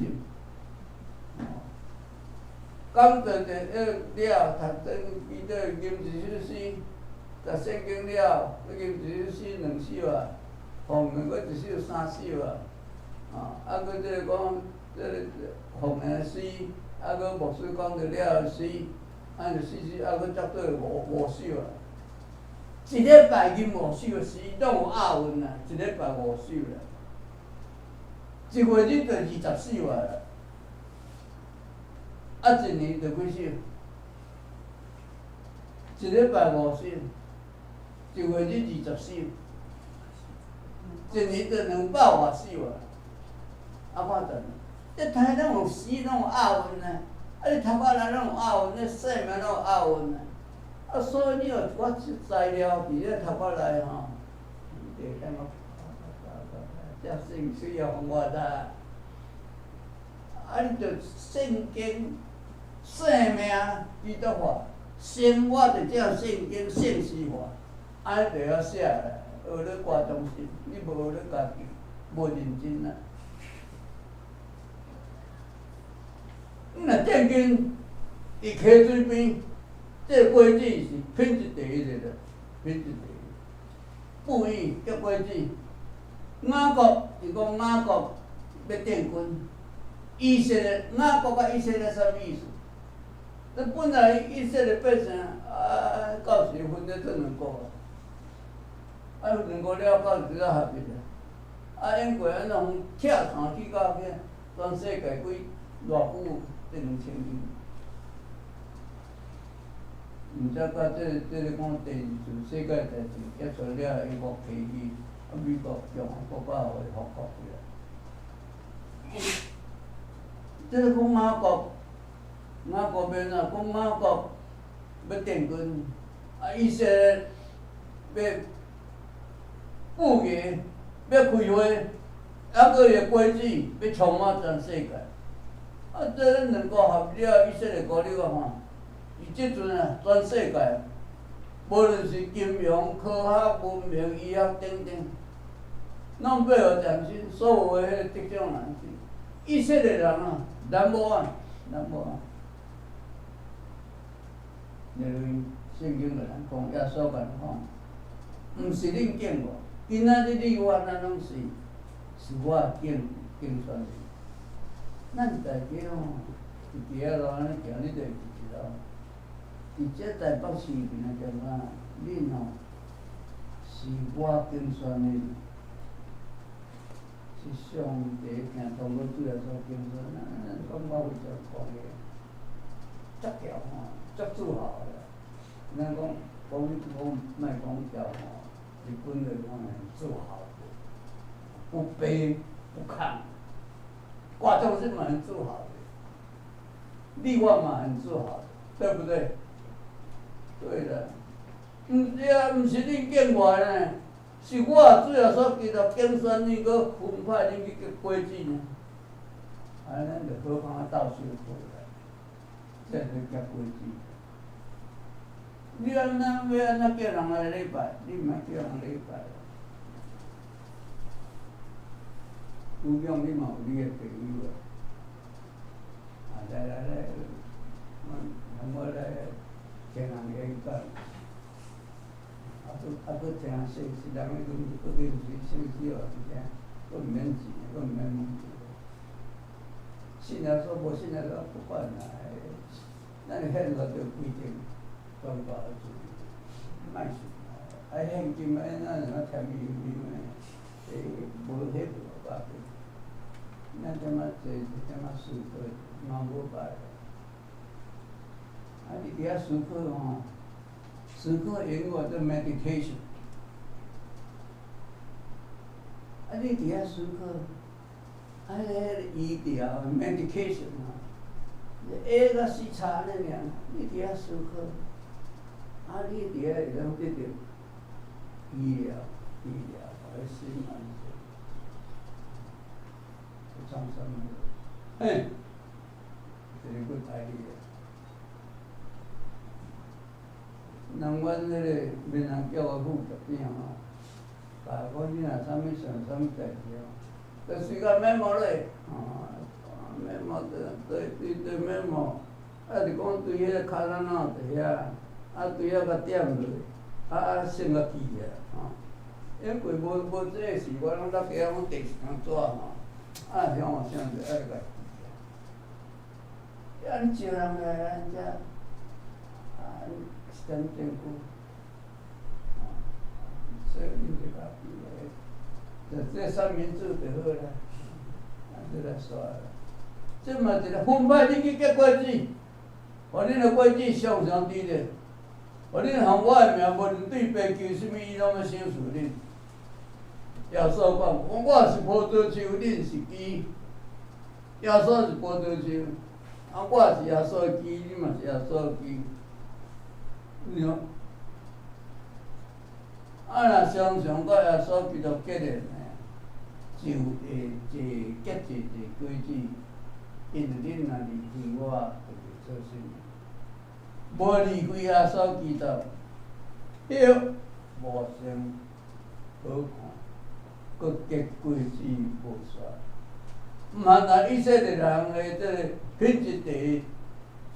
講真濟，了，讀真記得吟一首詩，讀聖經了，你吟一首詩兩首啊，奉獻閣一首三首啊，啊，啊，閣這個講這個奉獻詩，啊，閣牧師講著了的詩，按呢四首，啊，閣才做五首啊。一禮拜吟五首的詩，攏有押韻啊！一禮拜五首啦，一月你就20首啊，啊，一年就幾首？一禮拜五首，一月你20首，一年就200外首啊！啊，看陣，這台攏有詩，攏有押韻啊！啊，你頭殼內攏有押韻，你生命攏有押韻啊！啊，所以你有一寡材料佇咧頭殼內吼，你就會感覺，這聖水啊，予我知。啊，你就聖經、生命基督化，生活佇這聖經聖詩化，按呢就會曉寫啦。學咧掛中心，你無學咧家己，無認真啊。你若正經佇溪水邊。這個果子是品質第一的啦，品質第一。布衣結果子，雅各是講雅各欲建軍，以色列雅各佮以色列啥物意思？那本來以色列百姓啊，到時分咧做兩國啊，啊兩國了到時才合併啊。啊，因過按怎講拆散去到遐，全世界幾偌久這2000年。毋則到這個講第二次世界大戰結束了，英國起義，啊美國共和國才予伊復國起來。這個講雅各，雅各欲按怎？講雅各欲建軍，啊以色列欲布藝，欲開會，啊閣伊的果子欲充滿全世界。啊，這兩國合了，以色列國你看看。伊這陣啊，全世界，無論是金融、科學、文明、醫學等等，攏欲予嶄新，所有的彼個得獎人是以色列人啊，number one，number one。因為聖經共咱講，耶穌共咱講，毋是恁揀我，今仔日你我咱攏是是我揀選的。咱大家吼，佇街仔路按呢行，你就會記一路。佇這台北市邊仔感覺，恁吼是我揀選的，是上帝聽通過主耶穌揀選，咱感覺非常高興，足驕吼，足自豪的。咱講講講莫講驕吼，日本就講很自豪，不卑不亢，掛中心嘛很自豪的，你我嘛很自豪的，對不對？對啦，毋對啊，毋是恁揀我呢，是我主耶穌基督揀選恁，閣分派恁去結果子呢。啊，咱就好康仔鬥相報啦，這就結果子。你按怎欲按怎叫人來禮拜？你毋愛叫人禮拜。主講你嘛有你的朋友啊，啊來來來，我來。聽人演講，啊，閣啊閣聽聖詩，人咧講閣吟詩聖詩予人聽，閣毋免錢，閣毋免問錢。信耶穌無信耶穌不管啦，咱憲法就規定宗教的自由，莫信啦。啊，現金按怎怎簽名名的，欸，無彼無要緊。咱點仔坐一點仔思考，嘛無歹。啊！你佇遐思考吼，思考英語叫 meditation。啊！你佇遐思考，啊，彼個醫療 medication 吼，A 佮 C 差按呢爾，你佇遐思考，啊！你佇遐會當得著醫療，醫療，予你心安靜。創啥物？嘿，一個閣台語的。人阮彼個闽南叫我副局長吼，教我你若啥物想啥物代誌吼，就隨共 memo 咧，吼，memo 對對對對 memo，啊是講對彼個跤攏攏佇遐，啊對遐共點落，啊啊，算啊记啊，吼。因为無這個時，我攏落家攏遞一張紙吼，啊向我想著愛共記啊。啊，你招人來咱遮，啊，是啥物證據？啊，所以恁就共記來，就這三明治就好啦，啊，這來煞啦。這嘛一個分派你去結果子，予恁的果子常常佇咧，予恁予我的名，無論對爸求啥物，伊攏欲賞賜恁。耶穌講，講我是葡萄樹，恁是枝。耶穌是葡萄樹，啊，我是耶穌的枝，恁嘛是耶穌的枝。你看，啊，若常常佮耶穌基督結連呢，就會濟結濟濟果子，因為恁若離開我，就袂做啥物。無離開耶穌基督，葉無成好看。閣結果子無煞，毋通若以色列人的這个品質第一，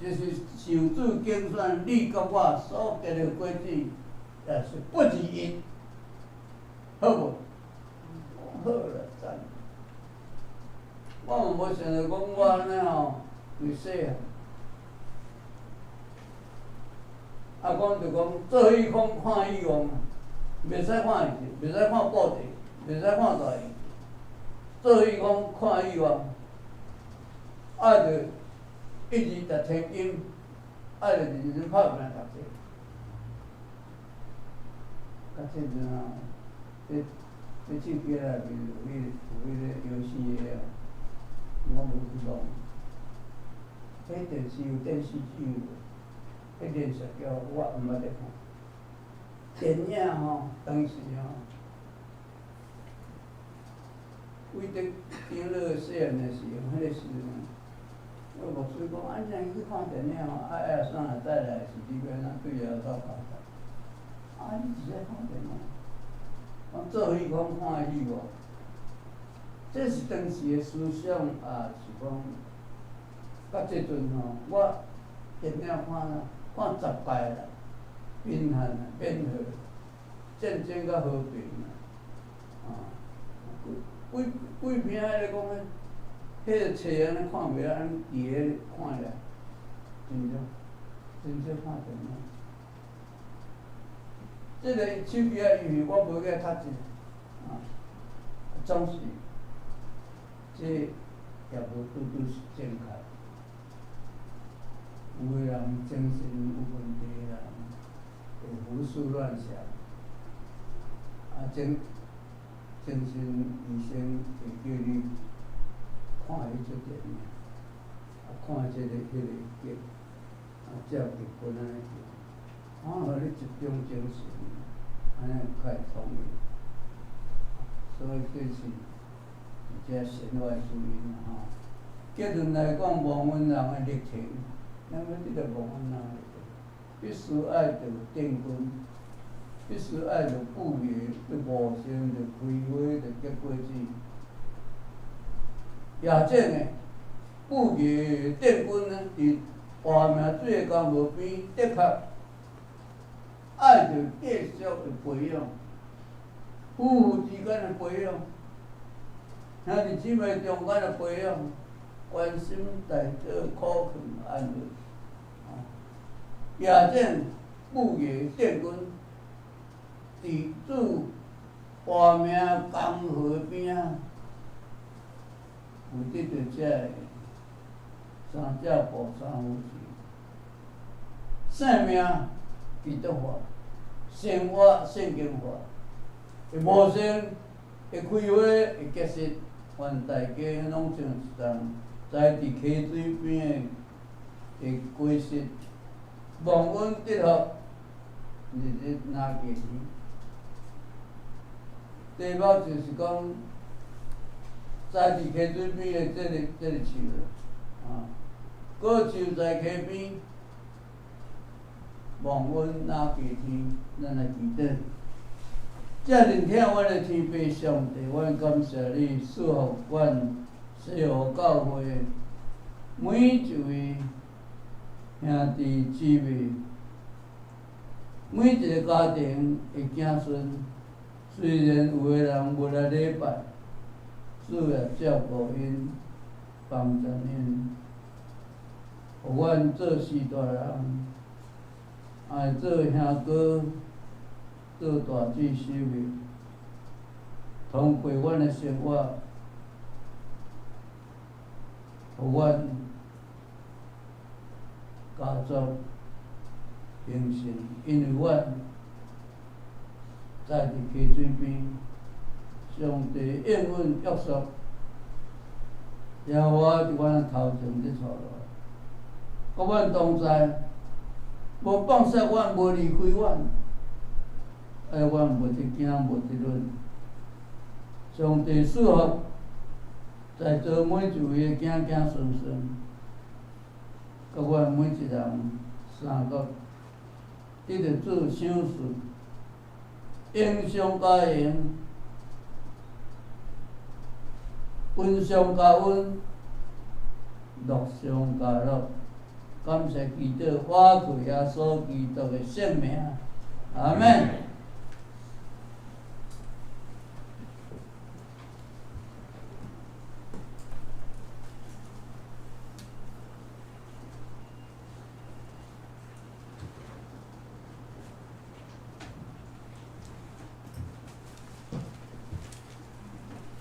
就是受主揀選，你佮我所結的果子，也是不二一，好無？好啦，讚。我嘛無想著講我按呢吼，為細漢，啊講就講做戲講看戲王，袂使看戲，袂使看布袋。袂使看大戲，做戲講看戲王，愛著一日值千金，愛著認真拍拼讀冊。到這陣啊，這手機內面有彼個遊戲的啊，我無去弄。彼電視有電視劇無？彼電視劇我毋捌咧看。電影吼，當時吼。為著長老細漢的時候，彼個時陣，我牧師講，啊，你若去看電影吼，啊，阿啥若再來是你欲按怎對耶穌交代？啊，你是咧看電影？講做戲講看戲無？這是當時的思想，也是講，到這陣吼，我電影看啦，看十擺啦，貧寒啊，變和，戰爭佮和平啊，啊。幾幾片彼個講咧，彼個冊按呢看袂按呢佇咧看咧，真少，真少看電影。這个手機仔遊戲我無去讀冊，啊，總是這也無拄拄是正確。有的人精神有問題的人會胡思亂想，啊，精神醫生會叫你看彼齣電影，啊，看這个彼个劇，啊，照劇本按呢做，看予你集中精神，按呢較會聰明。所以這是一隻弦外之音吼。結論來講，忘恩人的歷程，咱欲得著忘恩人的歷程，必須愛著定根，必須愛著富裕、著悟性、著開花、著結果子。也正的富裕定根呢，佇活命水的江河邊，的確愛著繼續的培養，夫婦之間的培養，兄弟姊妹中間的培養，關心代禱苦勸安慰，啊，也正富裕定根。佇主活命江河邊仔，有得著這个三只步三扶持，生命基督化，生活聖經化，會無性，會開花，會結實，願大家攏像一叢栽佇溪水邊的果實，蒙恩得福，日日若結實。題目就是講，栽佇溪水邊的這个樹啊，果樹在溪邊，蒙恩若結天，咱來祈禱。遮爾疼阮的天父上帝，阮感謝你賜予阮西湖教會每一位兄弟姊妹，每一个家庭的子孙，虽然有的人無來禮拜，主也照顧𪜶，幫助𪜶，予阮做序大人，愛做兄哥，做大姊守護，通過阮的生活，予阮家族興盛，因為阮在佇溪水邊，上帝應允約束，耶和華佇阮的頭前咧帶路，佮阮同在，無放捨阮，無離開阮，哎，阮無得驚，無得忍。上帝賜福在座每一位的子子孫孫，佮阮每一人三個得著主賞賜，榮上加榮，恩上加恩，樂上加樂。感謝基督，我靠耶穌基督的聖名，阿們。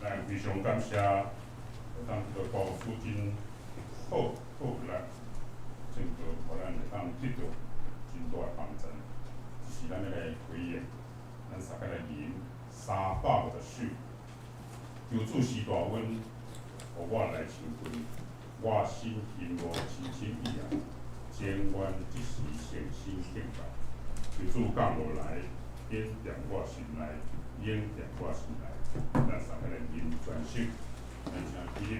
咱非常感謝，當這個高書真好好力，真個予咱會當得到真大的幫助。這是咱來開言，咱三個來吟350首。求主施大恩，予我來親近，我心欣慕深深意愛，情願一時誠心敬拜。求主降落來，顯在我心內，顯在我心內。咱三個來吟全首，咱請起立。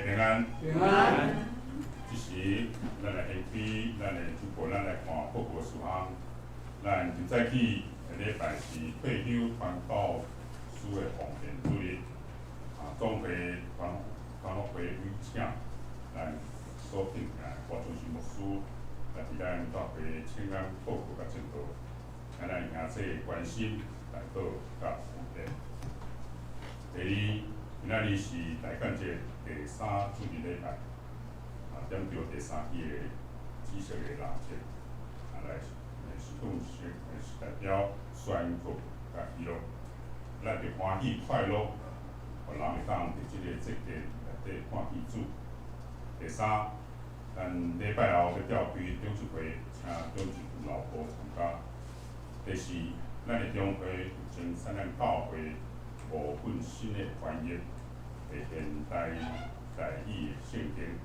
平安。平安。這時，咱來掀開咱的主播，咱來看報告事項。咱今早起的禮拜是退休傳道師的奉獻主日。啊，總會傳福會委請咱所敬的郭主席牧師來佇咱教會請安報告佮證道，請咱兄弟關心代禱佮奉獻。第二，今仔日是大感節第三主日禮拜，啊，點著第三支的紫色的蠟燭，啊來是講是是代表宣告佮喜樂，咱著歡喜快樂，予人會當佇這个節日內底看見主。第三，咱禮拜後欲召開長執會，請長執老婆參加。第四，咱的中會有精選咱教會五本新的翻譯的現代台語的聖經，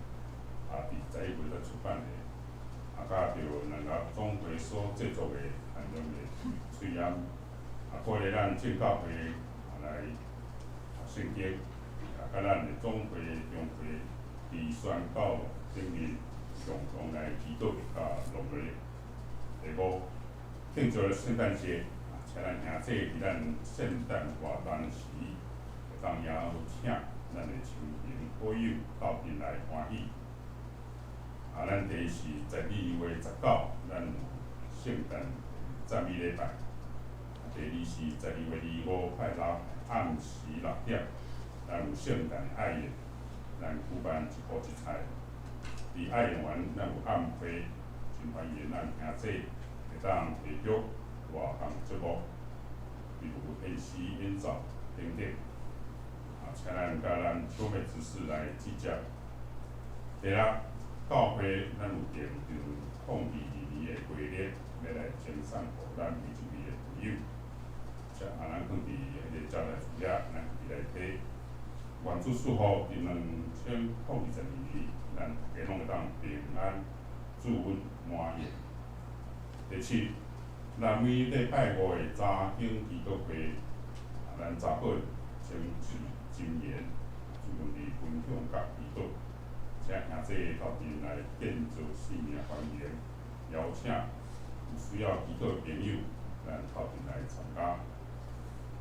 啊，佇11月才出版的，啊，佮著兩個總會所製作的限量的喙罨，啊，鼓勵咱正教會啊來讀聖經，啊，佮咱的總會中會佇宣教頂面共同來祈禱佮努力。第五，慶祝聖誕節，啊，請咱兄弟佇咱聖誕活動時，會當邀請咱的親朋好友鬥陣來歡喜。啊，咱第是12月19，咱有聖誕讚美禮拜。啊，第二是12月25拜六暗時6點，咱有聖誕愛宴，咱舉辦一鍋一菜。佇愛宴完，咱有暗會，真歡迎咱兄弟會當提供活動節目，比如演戲、演奏等等。啊，請咱佮咱秋美執事來指教。第六，教會咱有訂2022年的規律，欲來贈送予咱每一位的朋友。請啊，咱囥佇彼个招待處遐，咱家己來提。願主賜福佇2022年，咱逐家攏會當平安、祝福、滿意。第七，咱每禮拜五的查經祈禱會，啊，咱查本前箴言，注重佇分享佮祈禱，請兄弟鬥陣來建造生命歡迎，邀請有需要祈禱的朋友，咱鬥陣來參加。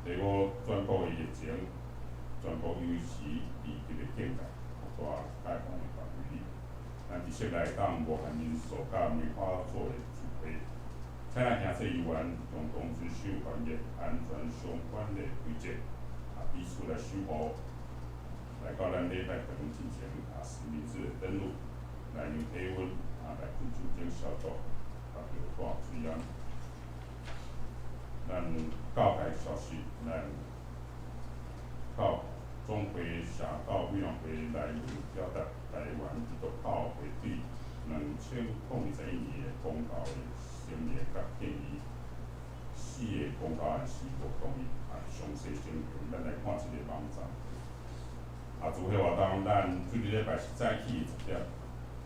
第五，全國的疫情，全國維持二級的警戒，擴大解封的範圍。咱佇室內當無限人數佮梅花座的聚會，請咱兄弟有緣共同遵守防疫安全相關的規則，啊，彼此來守護。來到咱禮拜堂進前啊，實名制的登錄，來量體溫，啊，來噴酒精消毒，啊，著戴喙罨。咱教界消息，咱到總會社教委員會來文表達台灣基督教會對2021年的公告的審議佮建議，四个公告案是無同意，啊，詳細情形咱來看這个網站。啊，主會活動咱主日禮拜是早起10點，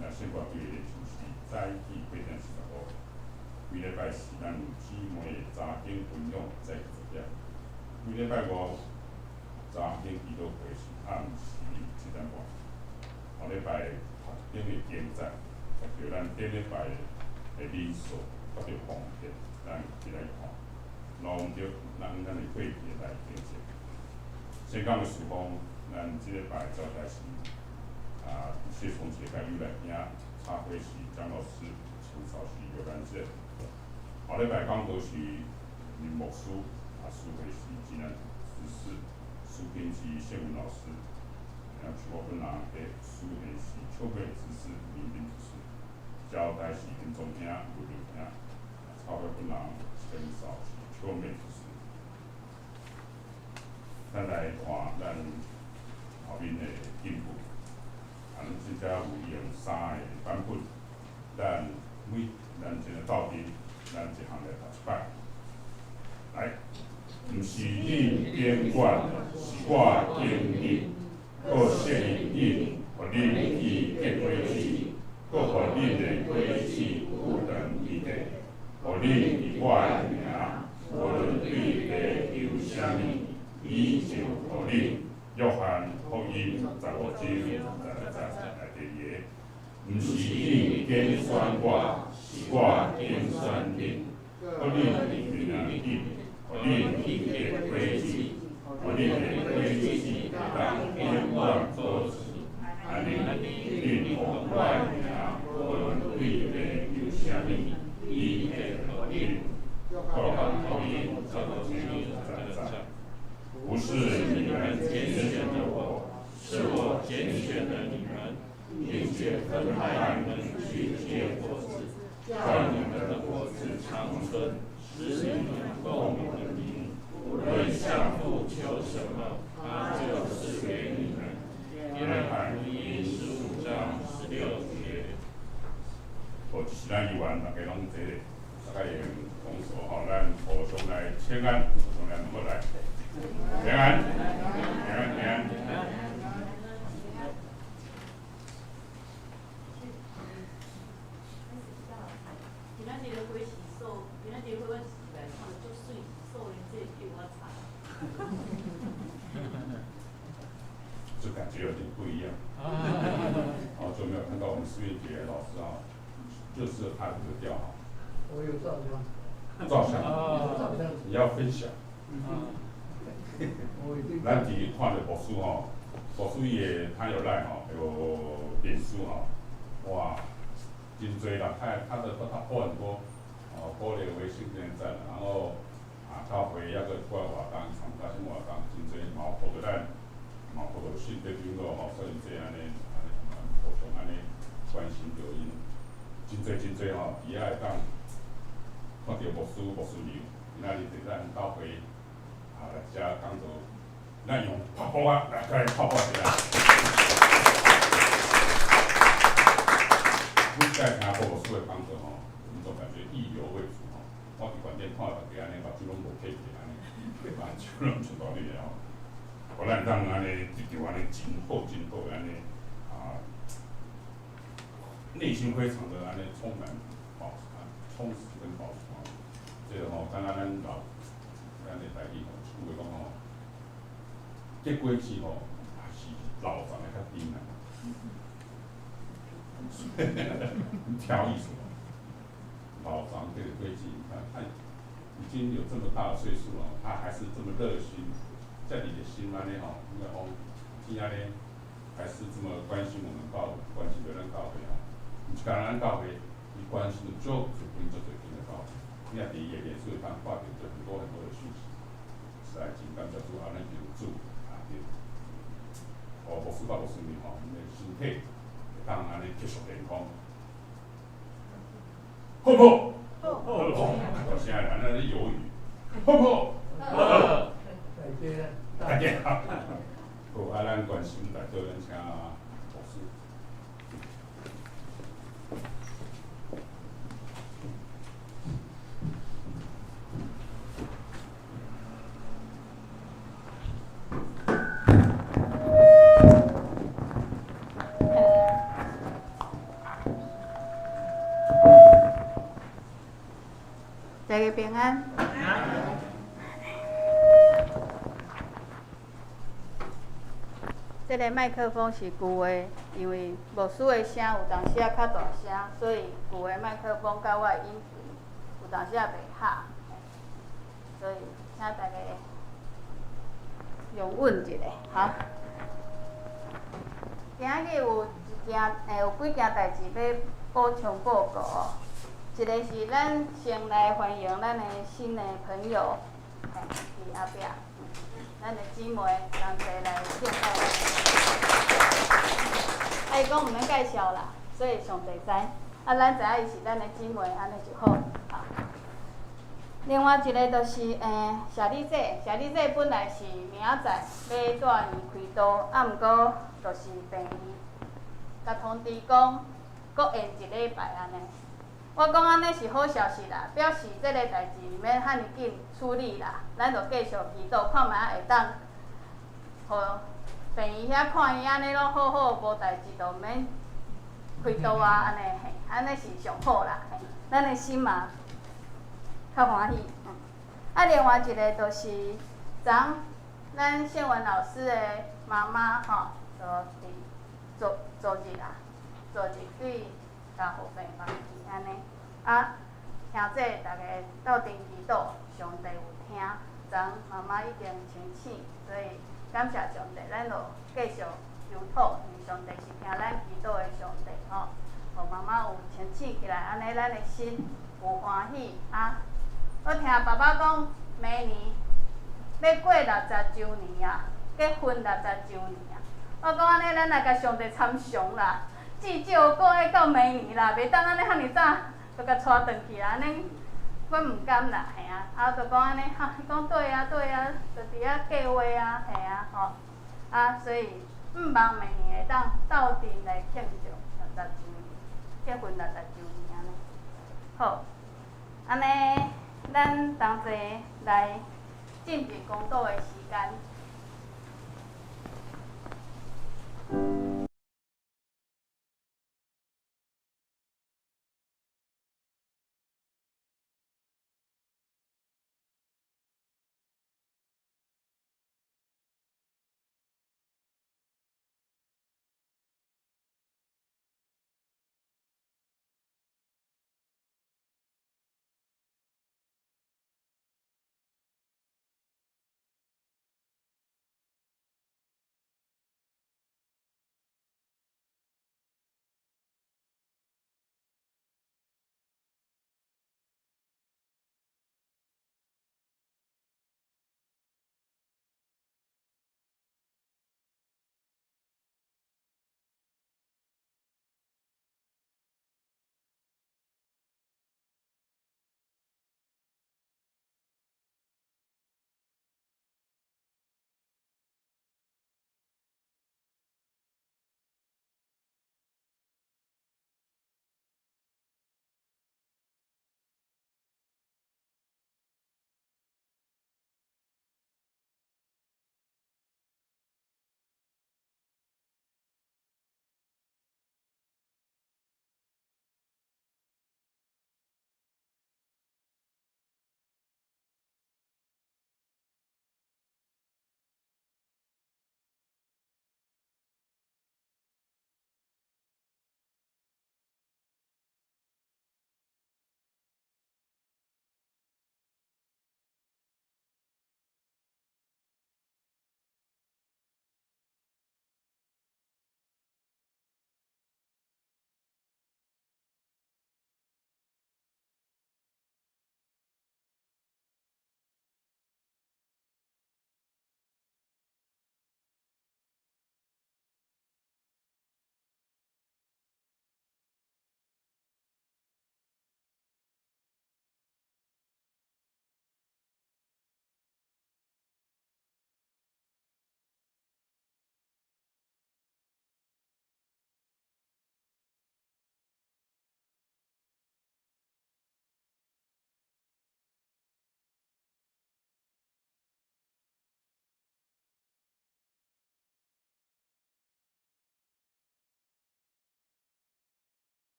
那聖歌隊的就是早起8點45。每禮拜四咱有姊妹的查經分享，早起10點。每禮拜五查經祈禱會是暗時7點半。後禮拜讀經的經節，就咱頂禮拜的人數甲著奉獻，咱一來看，攏著咱的會議來定性。先講的事奉，咱這禮拜招待是啊，謝崇杰佮尤來兄，插花是張老師，清掃是劉蘭姐。後禮拜講道是林牧師，啊，司會是濟南執事，司品是謝文老師，然後是我本人的司會是秋美執事、林斌執事，交代是林宗兄、吳劉兄，插花本人清掃是秋美執事。咱來看咱後面的進步，啊，咱這遮有用三个版本，咱每咱一个鬥陣，咱一項來讀一擺。來，毋是恁揀阮，是我揀恁，閣設立恁，予恁去結果子，閣予恁的果子久長伊地，予恁佇我的名，無論對父求啥物，伊就予恁。約翰福音15章16節。節來第二个，毋是恁揀選我，是我揀選恁，予恁去行去，予恁去結果子，予恁的果子會當永遠保持。按呢，恁奉我的名，無論對父求啥物，伊會予恁。約翰福音9章10節。不是你們揀選了我，是我揀選了你們，並且分派你們去結果子，叫你們的果子長存，使你們奉我的名，無論向父求什麼，他就賜給你們。約翰福音15章16節。好，這是咱議員，大家攏坐咧，大家用拱手吼，咱互相來請安，互相來問好來，平安，平安，平安。今仔日的花是素，今仔日花我是來看足媠，素蓮這叫我插。這感覺有點不一樣。好久沒有看到我們思月姐老師啊，就是他這個調哈。我有照相。照相。照相。你要分享。咱佇看著牧師吼，牧師伊的他有 LINE 吼，有臉書吼，哇，真濟啦，他 po 很多，哦，po 咧微信點讚，然後啊，教會抑閣一寡活動，參加啥物活動，真濟嘛有 po 著咱，嘛有 po 著信德長老吼，所以這按呢，按呢互相按呢關心著𪜶，真濟真濟吼，佇遐會當看著牧師牧師娘，今仔日佇咱教會啊來遮講道，咱用拍鼓啊來共伊拍鼓一下。每擺聽郭牧師的講道吼，我們總感覺意猶未盡吼。我佇飯店看大家按呢，目睭攏無閉起按呢，目睭攏出大力的吼。予咱當按呢得著按呢真好真好按呢啊，內心非常的按呢充滿飽啊充實跟飽足吼。這個吼，敢若咱老咱的台語吼，一句話講吼，結果子吼，也是老欉的較甜啦。你挑意思？老欉這個果子，他已經有這麼大的歲數了，他還是這麼熱心，這爾熱心按呢吼，應該講真按呢，還是這麼關心我們教，關心著咱教會吼。毋是干焦咱教會，伊關心著足濟間足濟間的教會。你若佇伊的臉書會當看著很多很多的訊息，實在真感謝主啊！咱求主啊，對，哦，牧師佮牧師娘吼，𪜶的身體會當按呢繼續健康，好毋好？好。好，大聲來，咱咧猶豫，好毋好？好。大家。大家好。好，啊，咱關心大家，咱請牧師。大家平安。這個麥克風是舊的，因為牧師的聲有當時仔較大聲，所以舊的麥克風佮我的音頻有當時仔袂合，所以請大家容忍一下，好。今仔日有一件，有幾件代誌欲補充報告哦。一個是咱先來歡迎咱的新的朋友，佇後壁，咱的姊妹同齊來敬拜。啊，伊講毋免介紹啦，所以上帝知。啊，咱知影伊是咱的姊妹，按呢就好。好。另外一個就是，謝麗姐，謝麗姐本來是明仔載欲住院開刀，啊，毋過就是病院共通知講，閣延一禮拜按呢。我講按呢是好消息啦，表示這个代誌毋免遐爾緊處理啦，咱就繼續祈禱，看覓仔會當，予病院遐看伊按呢攏好好，無代誌就毋免開刀啊，按呢嘿，按呢是上好啦，嘿，咱的心嘛較歡喜。啊，另外一个就是昨咱聖文老師的媽媽吼，就佇昨昨日啊，昨日去加護病房去按呢，啊，兄姐逐家鬥陣祈禱，上帝有聽，昨媽媽已經清醒，所以感謝上帝，咱就繼續求禱，因為上帝是聽咱祈禱的上帝吼。予媽媽有清醒起來，按呢咱的心有歡喜啊！我聽爸爸講，明年欲過六十週年啊，結婚六十週年啊。我講按呢，咱來共上帝參詳啦，至少閣愛到明年啦，袂當按呢遐爾早就共帶轉去啦，按呢阮毋甘啦，嘿啊，啊就講按呢，哈，伊講對啊對啊，就佇遐計劃啊，嘿啊，吼，啊，所以毋望明年會當鬥陣來慶祝六十週年，結婚六十週年按呢。好，按呢，咱同齊來進入公禱的時間。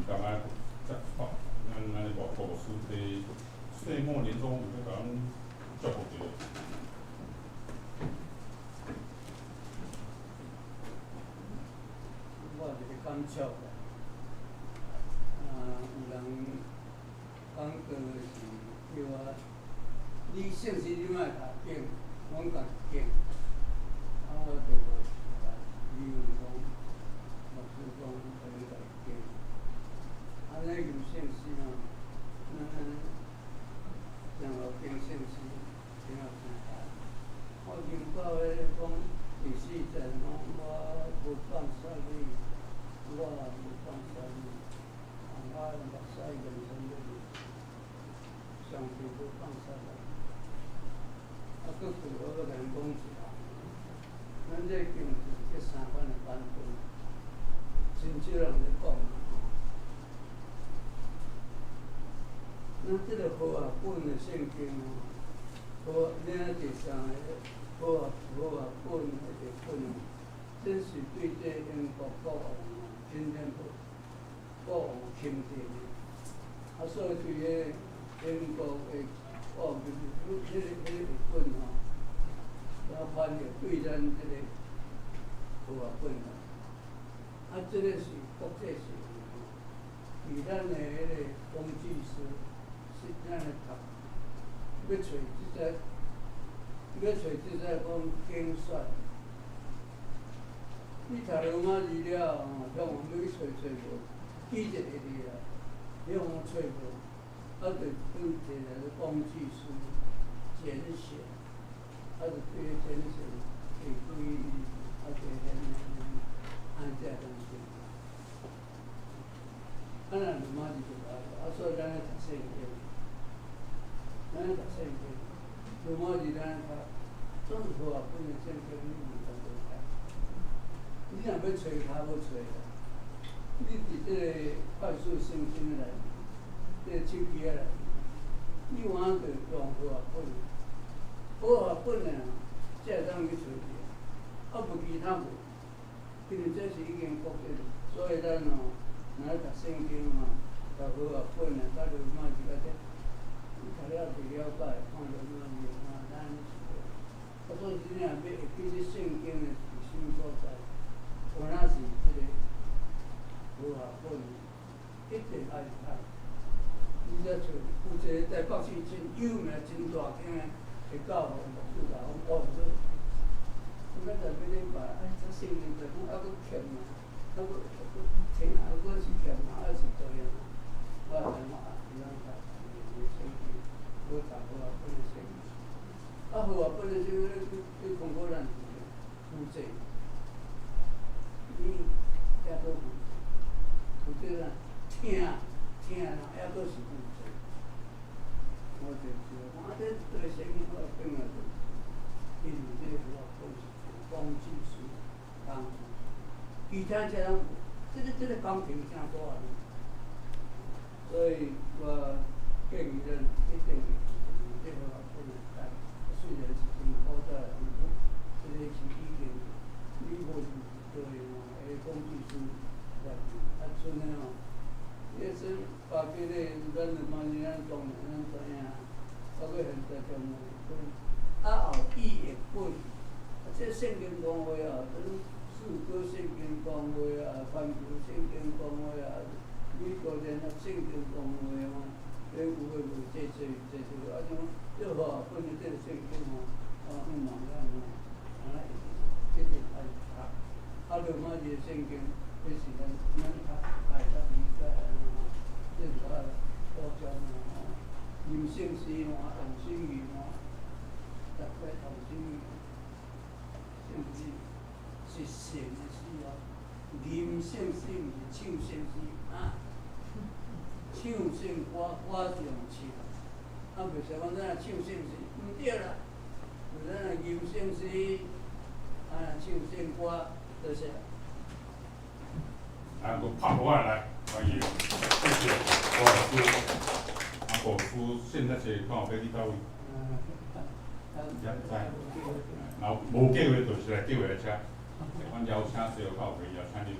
感覺這咱咱個國牧師佇歲末年終有欲共阮祝福一下。我有一個感觸啦，啊，有人講過是叫我，你聖詩你莫共揀，阮家己揀。啊，我就甲理論講，牧師講，互恁家己揀。按呢用聖詩吼，咱上路揀聖詩，挺好聽。我聽到彼個講第四節講，我無放捨你，我無放捨你，啊，我目屎眼神你，上帝無放捨咱。啊，閣過我閣共恁講一下，咱這經是這三款的版本，真少人咧講。咱這個和合本的聖經吼，和咱第三个和合本的譯本，這是對這英國國王真正國王欽定的，啊，所以對彼個英國的國王就是彼個譯本吼，來翻譯對咱這個和合本啦。啊，這個是國際性的吼，佇咱的彼個工具書，是咱來讀，欲揣這個，欲揣這個講經選。你讀羅馬字了吼，向往欲去揣揣無，記一下字啦，向往揣無，啊，就轉摕來個工具書簡寫，啊，就對簡寫會注意，啊，就按按這東西。啊，若羅馬字就無，啊，所以咱咧讀聖經，咱咧讀聖經，羅馬字咱讀，總是和合本的聖經，你毋通無讀。你若欲揣較好揣啦，你佇這個快速聖經內面，這個手機仔內面，你有影就用和合本，和合本的才會當去揣著，啊無其他無，因為這是已經國際，所以咱吼，若咧讀聖經吼，讀和合本的，甲羅馬字甲這，你讀了就了解，看羅馬字看咱是，啊所以你若欲會記這聖經的核心所在。有那是這個和合本，一定愛讀。你才找有一個台北市真有名、真大間的教會牧師甲我講，我說，我逐禮拜啊，這聖經就講猶閣欠啊，猶閣猶閣聽啊，猶閣是欠啊，還是怎樣啊？我也感覺啊，伊攏讀聖經，無讀和合本的聖經。啊，和合本的聖經，你你空可咱負責。你抑閣有負責啦，聽聽啦，抑閣是負責。我就是講，啊，這對聖經我變來就是，因為這個和合本是工具書，工具，其他這攏，這個工程誠大呢。所以我建議咱一定會這和合本來讀，雖然是真古早的，毋過這個是已經你無是對吼，彼個工具書內面，啊，剩的吼，彼個包括咧，咱嘛是咱當然咱知影，包括現在中的本，啊後譯譯本，啊這聖經講話啊，這四哥聖經講話啊，環球聖經講話啊，美國聯合聖經講話吼，這有的無這這這這，啊種這和合本的這個聖經吼，啊，向望咱吼，啊一定愛讀。啊，羅馬字的聖經，彼是咱較會當理解按呢吼，這是我主張的吼。吟聖詩吼，同心語吼，逐個同心語，聖詩是神的詩哦。吟聖詩毋是唱聖詩啊，唱聖歌我是用唱，啊，袂使講咱若唱聖詩，毋對啦，咱若吟聖詩，啊，唱聖歌。多謝。啊，閣拍鼓仔來，歡迎，謝謝郭老師。啊，郭老師現在是看有欲去佗位？也毋知。若無計劃就是來計劃來請，阮邀請最後較有邀請你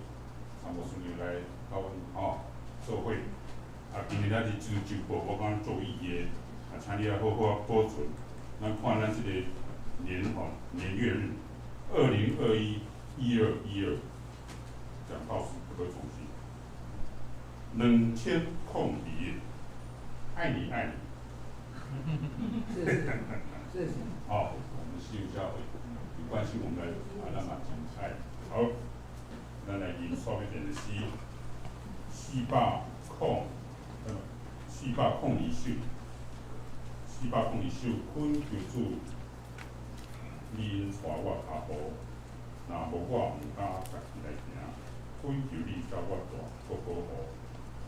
參謀孫女來甲阮吼。做伙。啊，今日咱是周周报，我讲做意义的，啊，请你爱好好保存。咱看咱這个年吼年月日，2021/12/12，講到時不可重新。2002，愛你愛你。謝謝，謝謝。好，我們西游教會有關係，我們來啊，咱嘛真愛。好，咱來吟誦一遍的詩，402首，402首，懇求主，您帶我跤步，若無我毋敢家己來行，懇求你佮我帶，閣保護，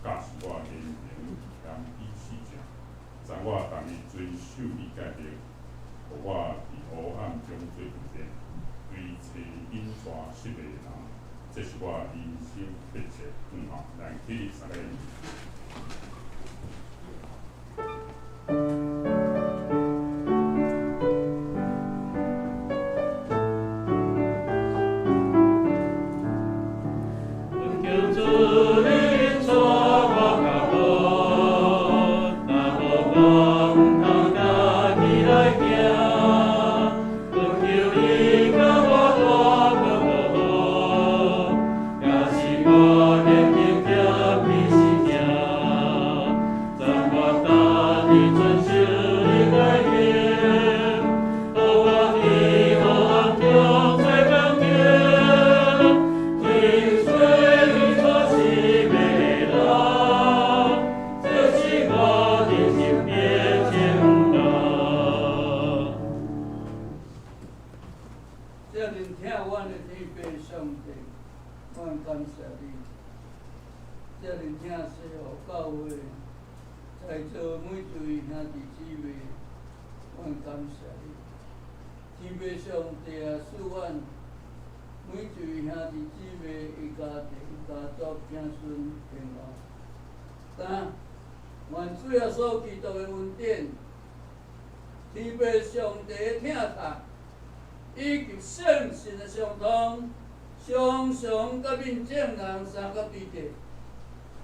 教示我言行謙卑死正，知我逐日遵守你誡命，予我佇黑暗中做見證，對找引帶失迷的人，這是我人生迫切願望。來，起立三個。求主您帶我跤步，若無我毋通家己來行。懇求你佮我帶，閣保護，教示我言行謙卑實正，讚我逐日遵守你誡命，予我佇黑暗中做光明。追隨帶失迷的人，這是我人生迫切願望。這爾疼阮的天父上帝，阮感謝你。這爾疼西湖教會，在座每一位兄弟姊妹，阮感謝你。天父上帝啊，賜阮每一位兄弟姊妹伊家庭、家族、子孫平安。但願主耶穌基督的恩典，天父上帝的疼痛，以及聖神的相通，常常佮恁眾人相佮對著，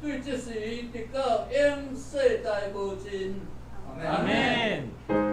對這時直到永世代無盡。阿門。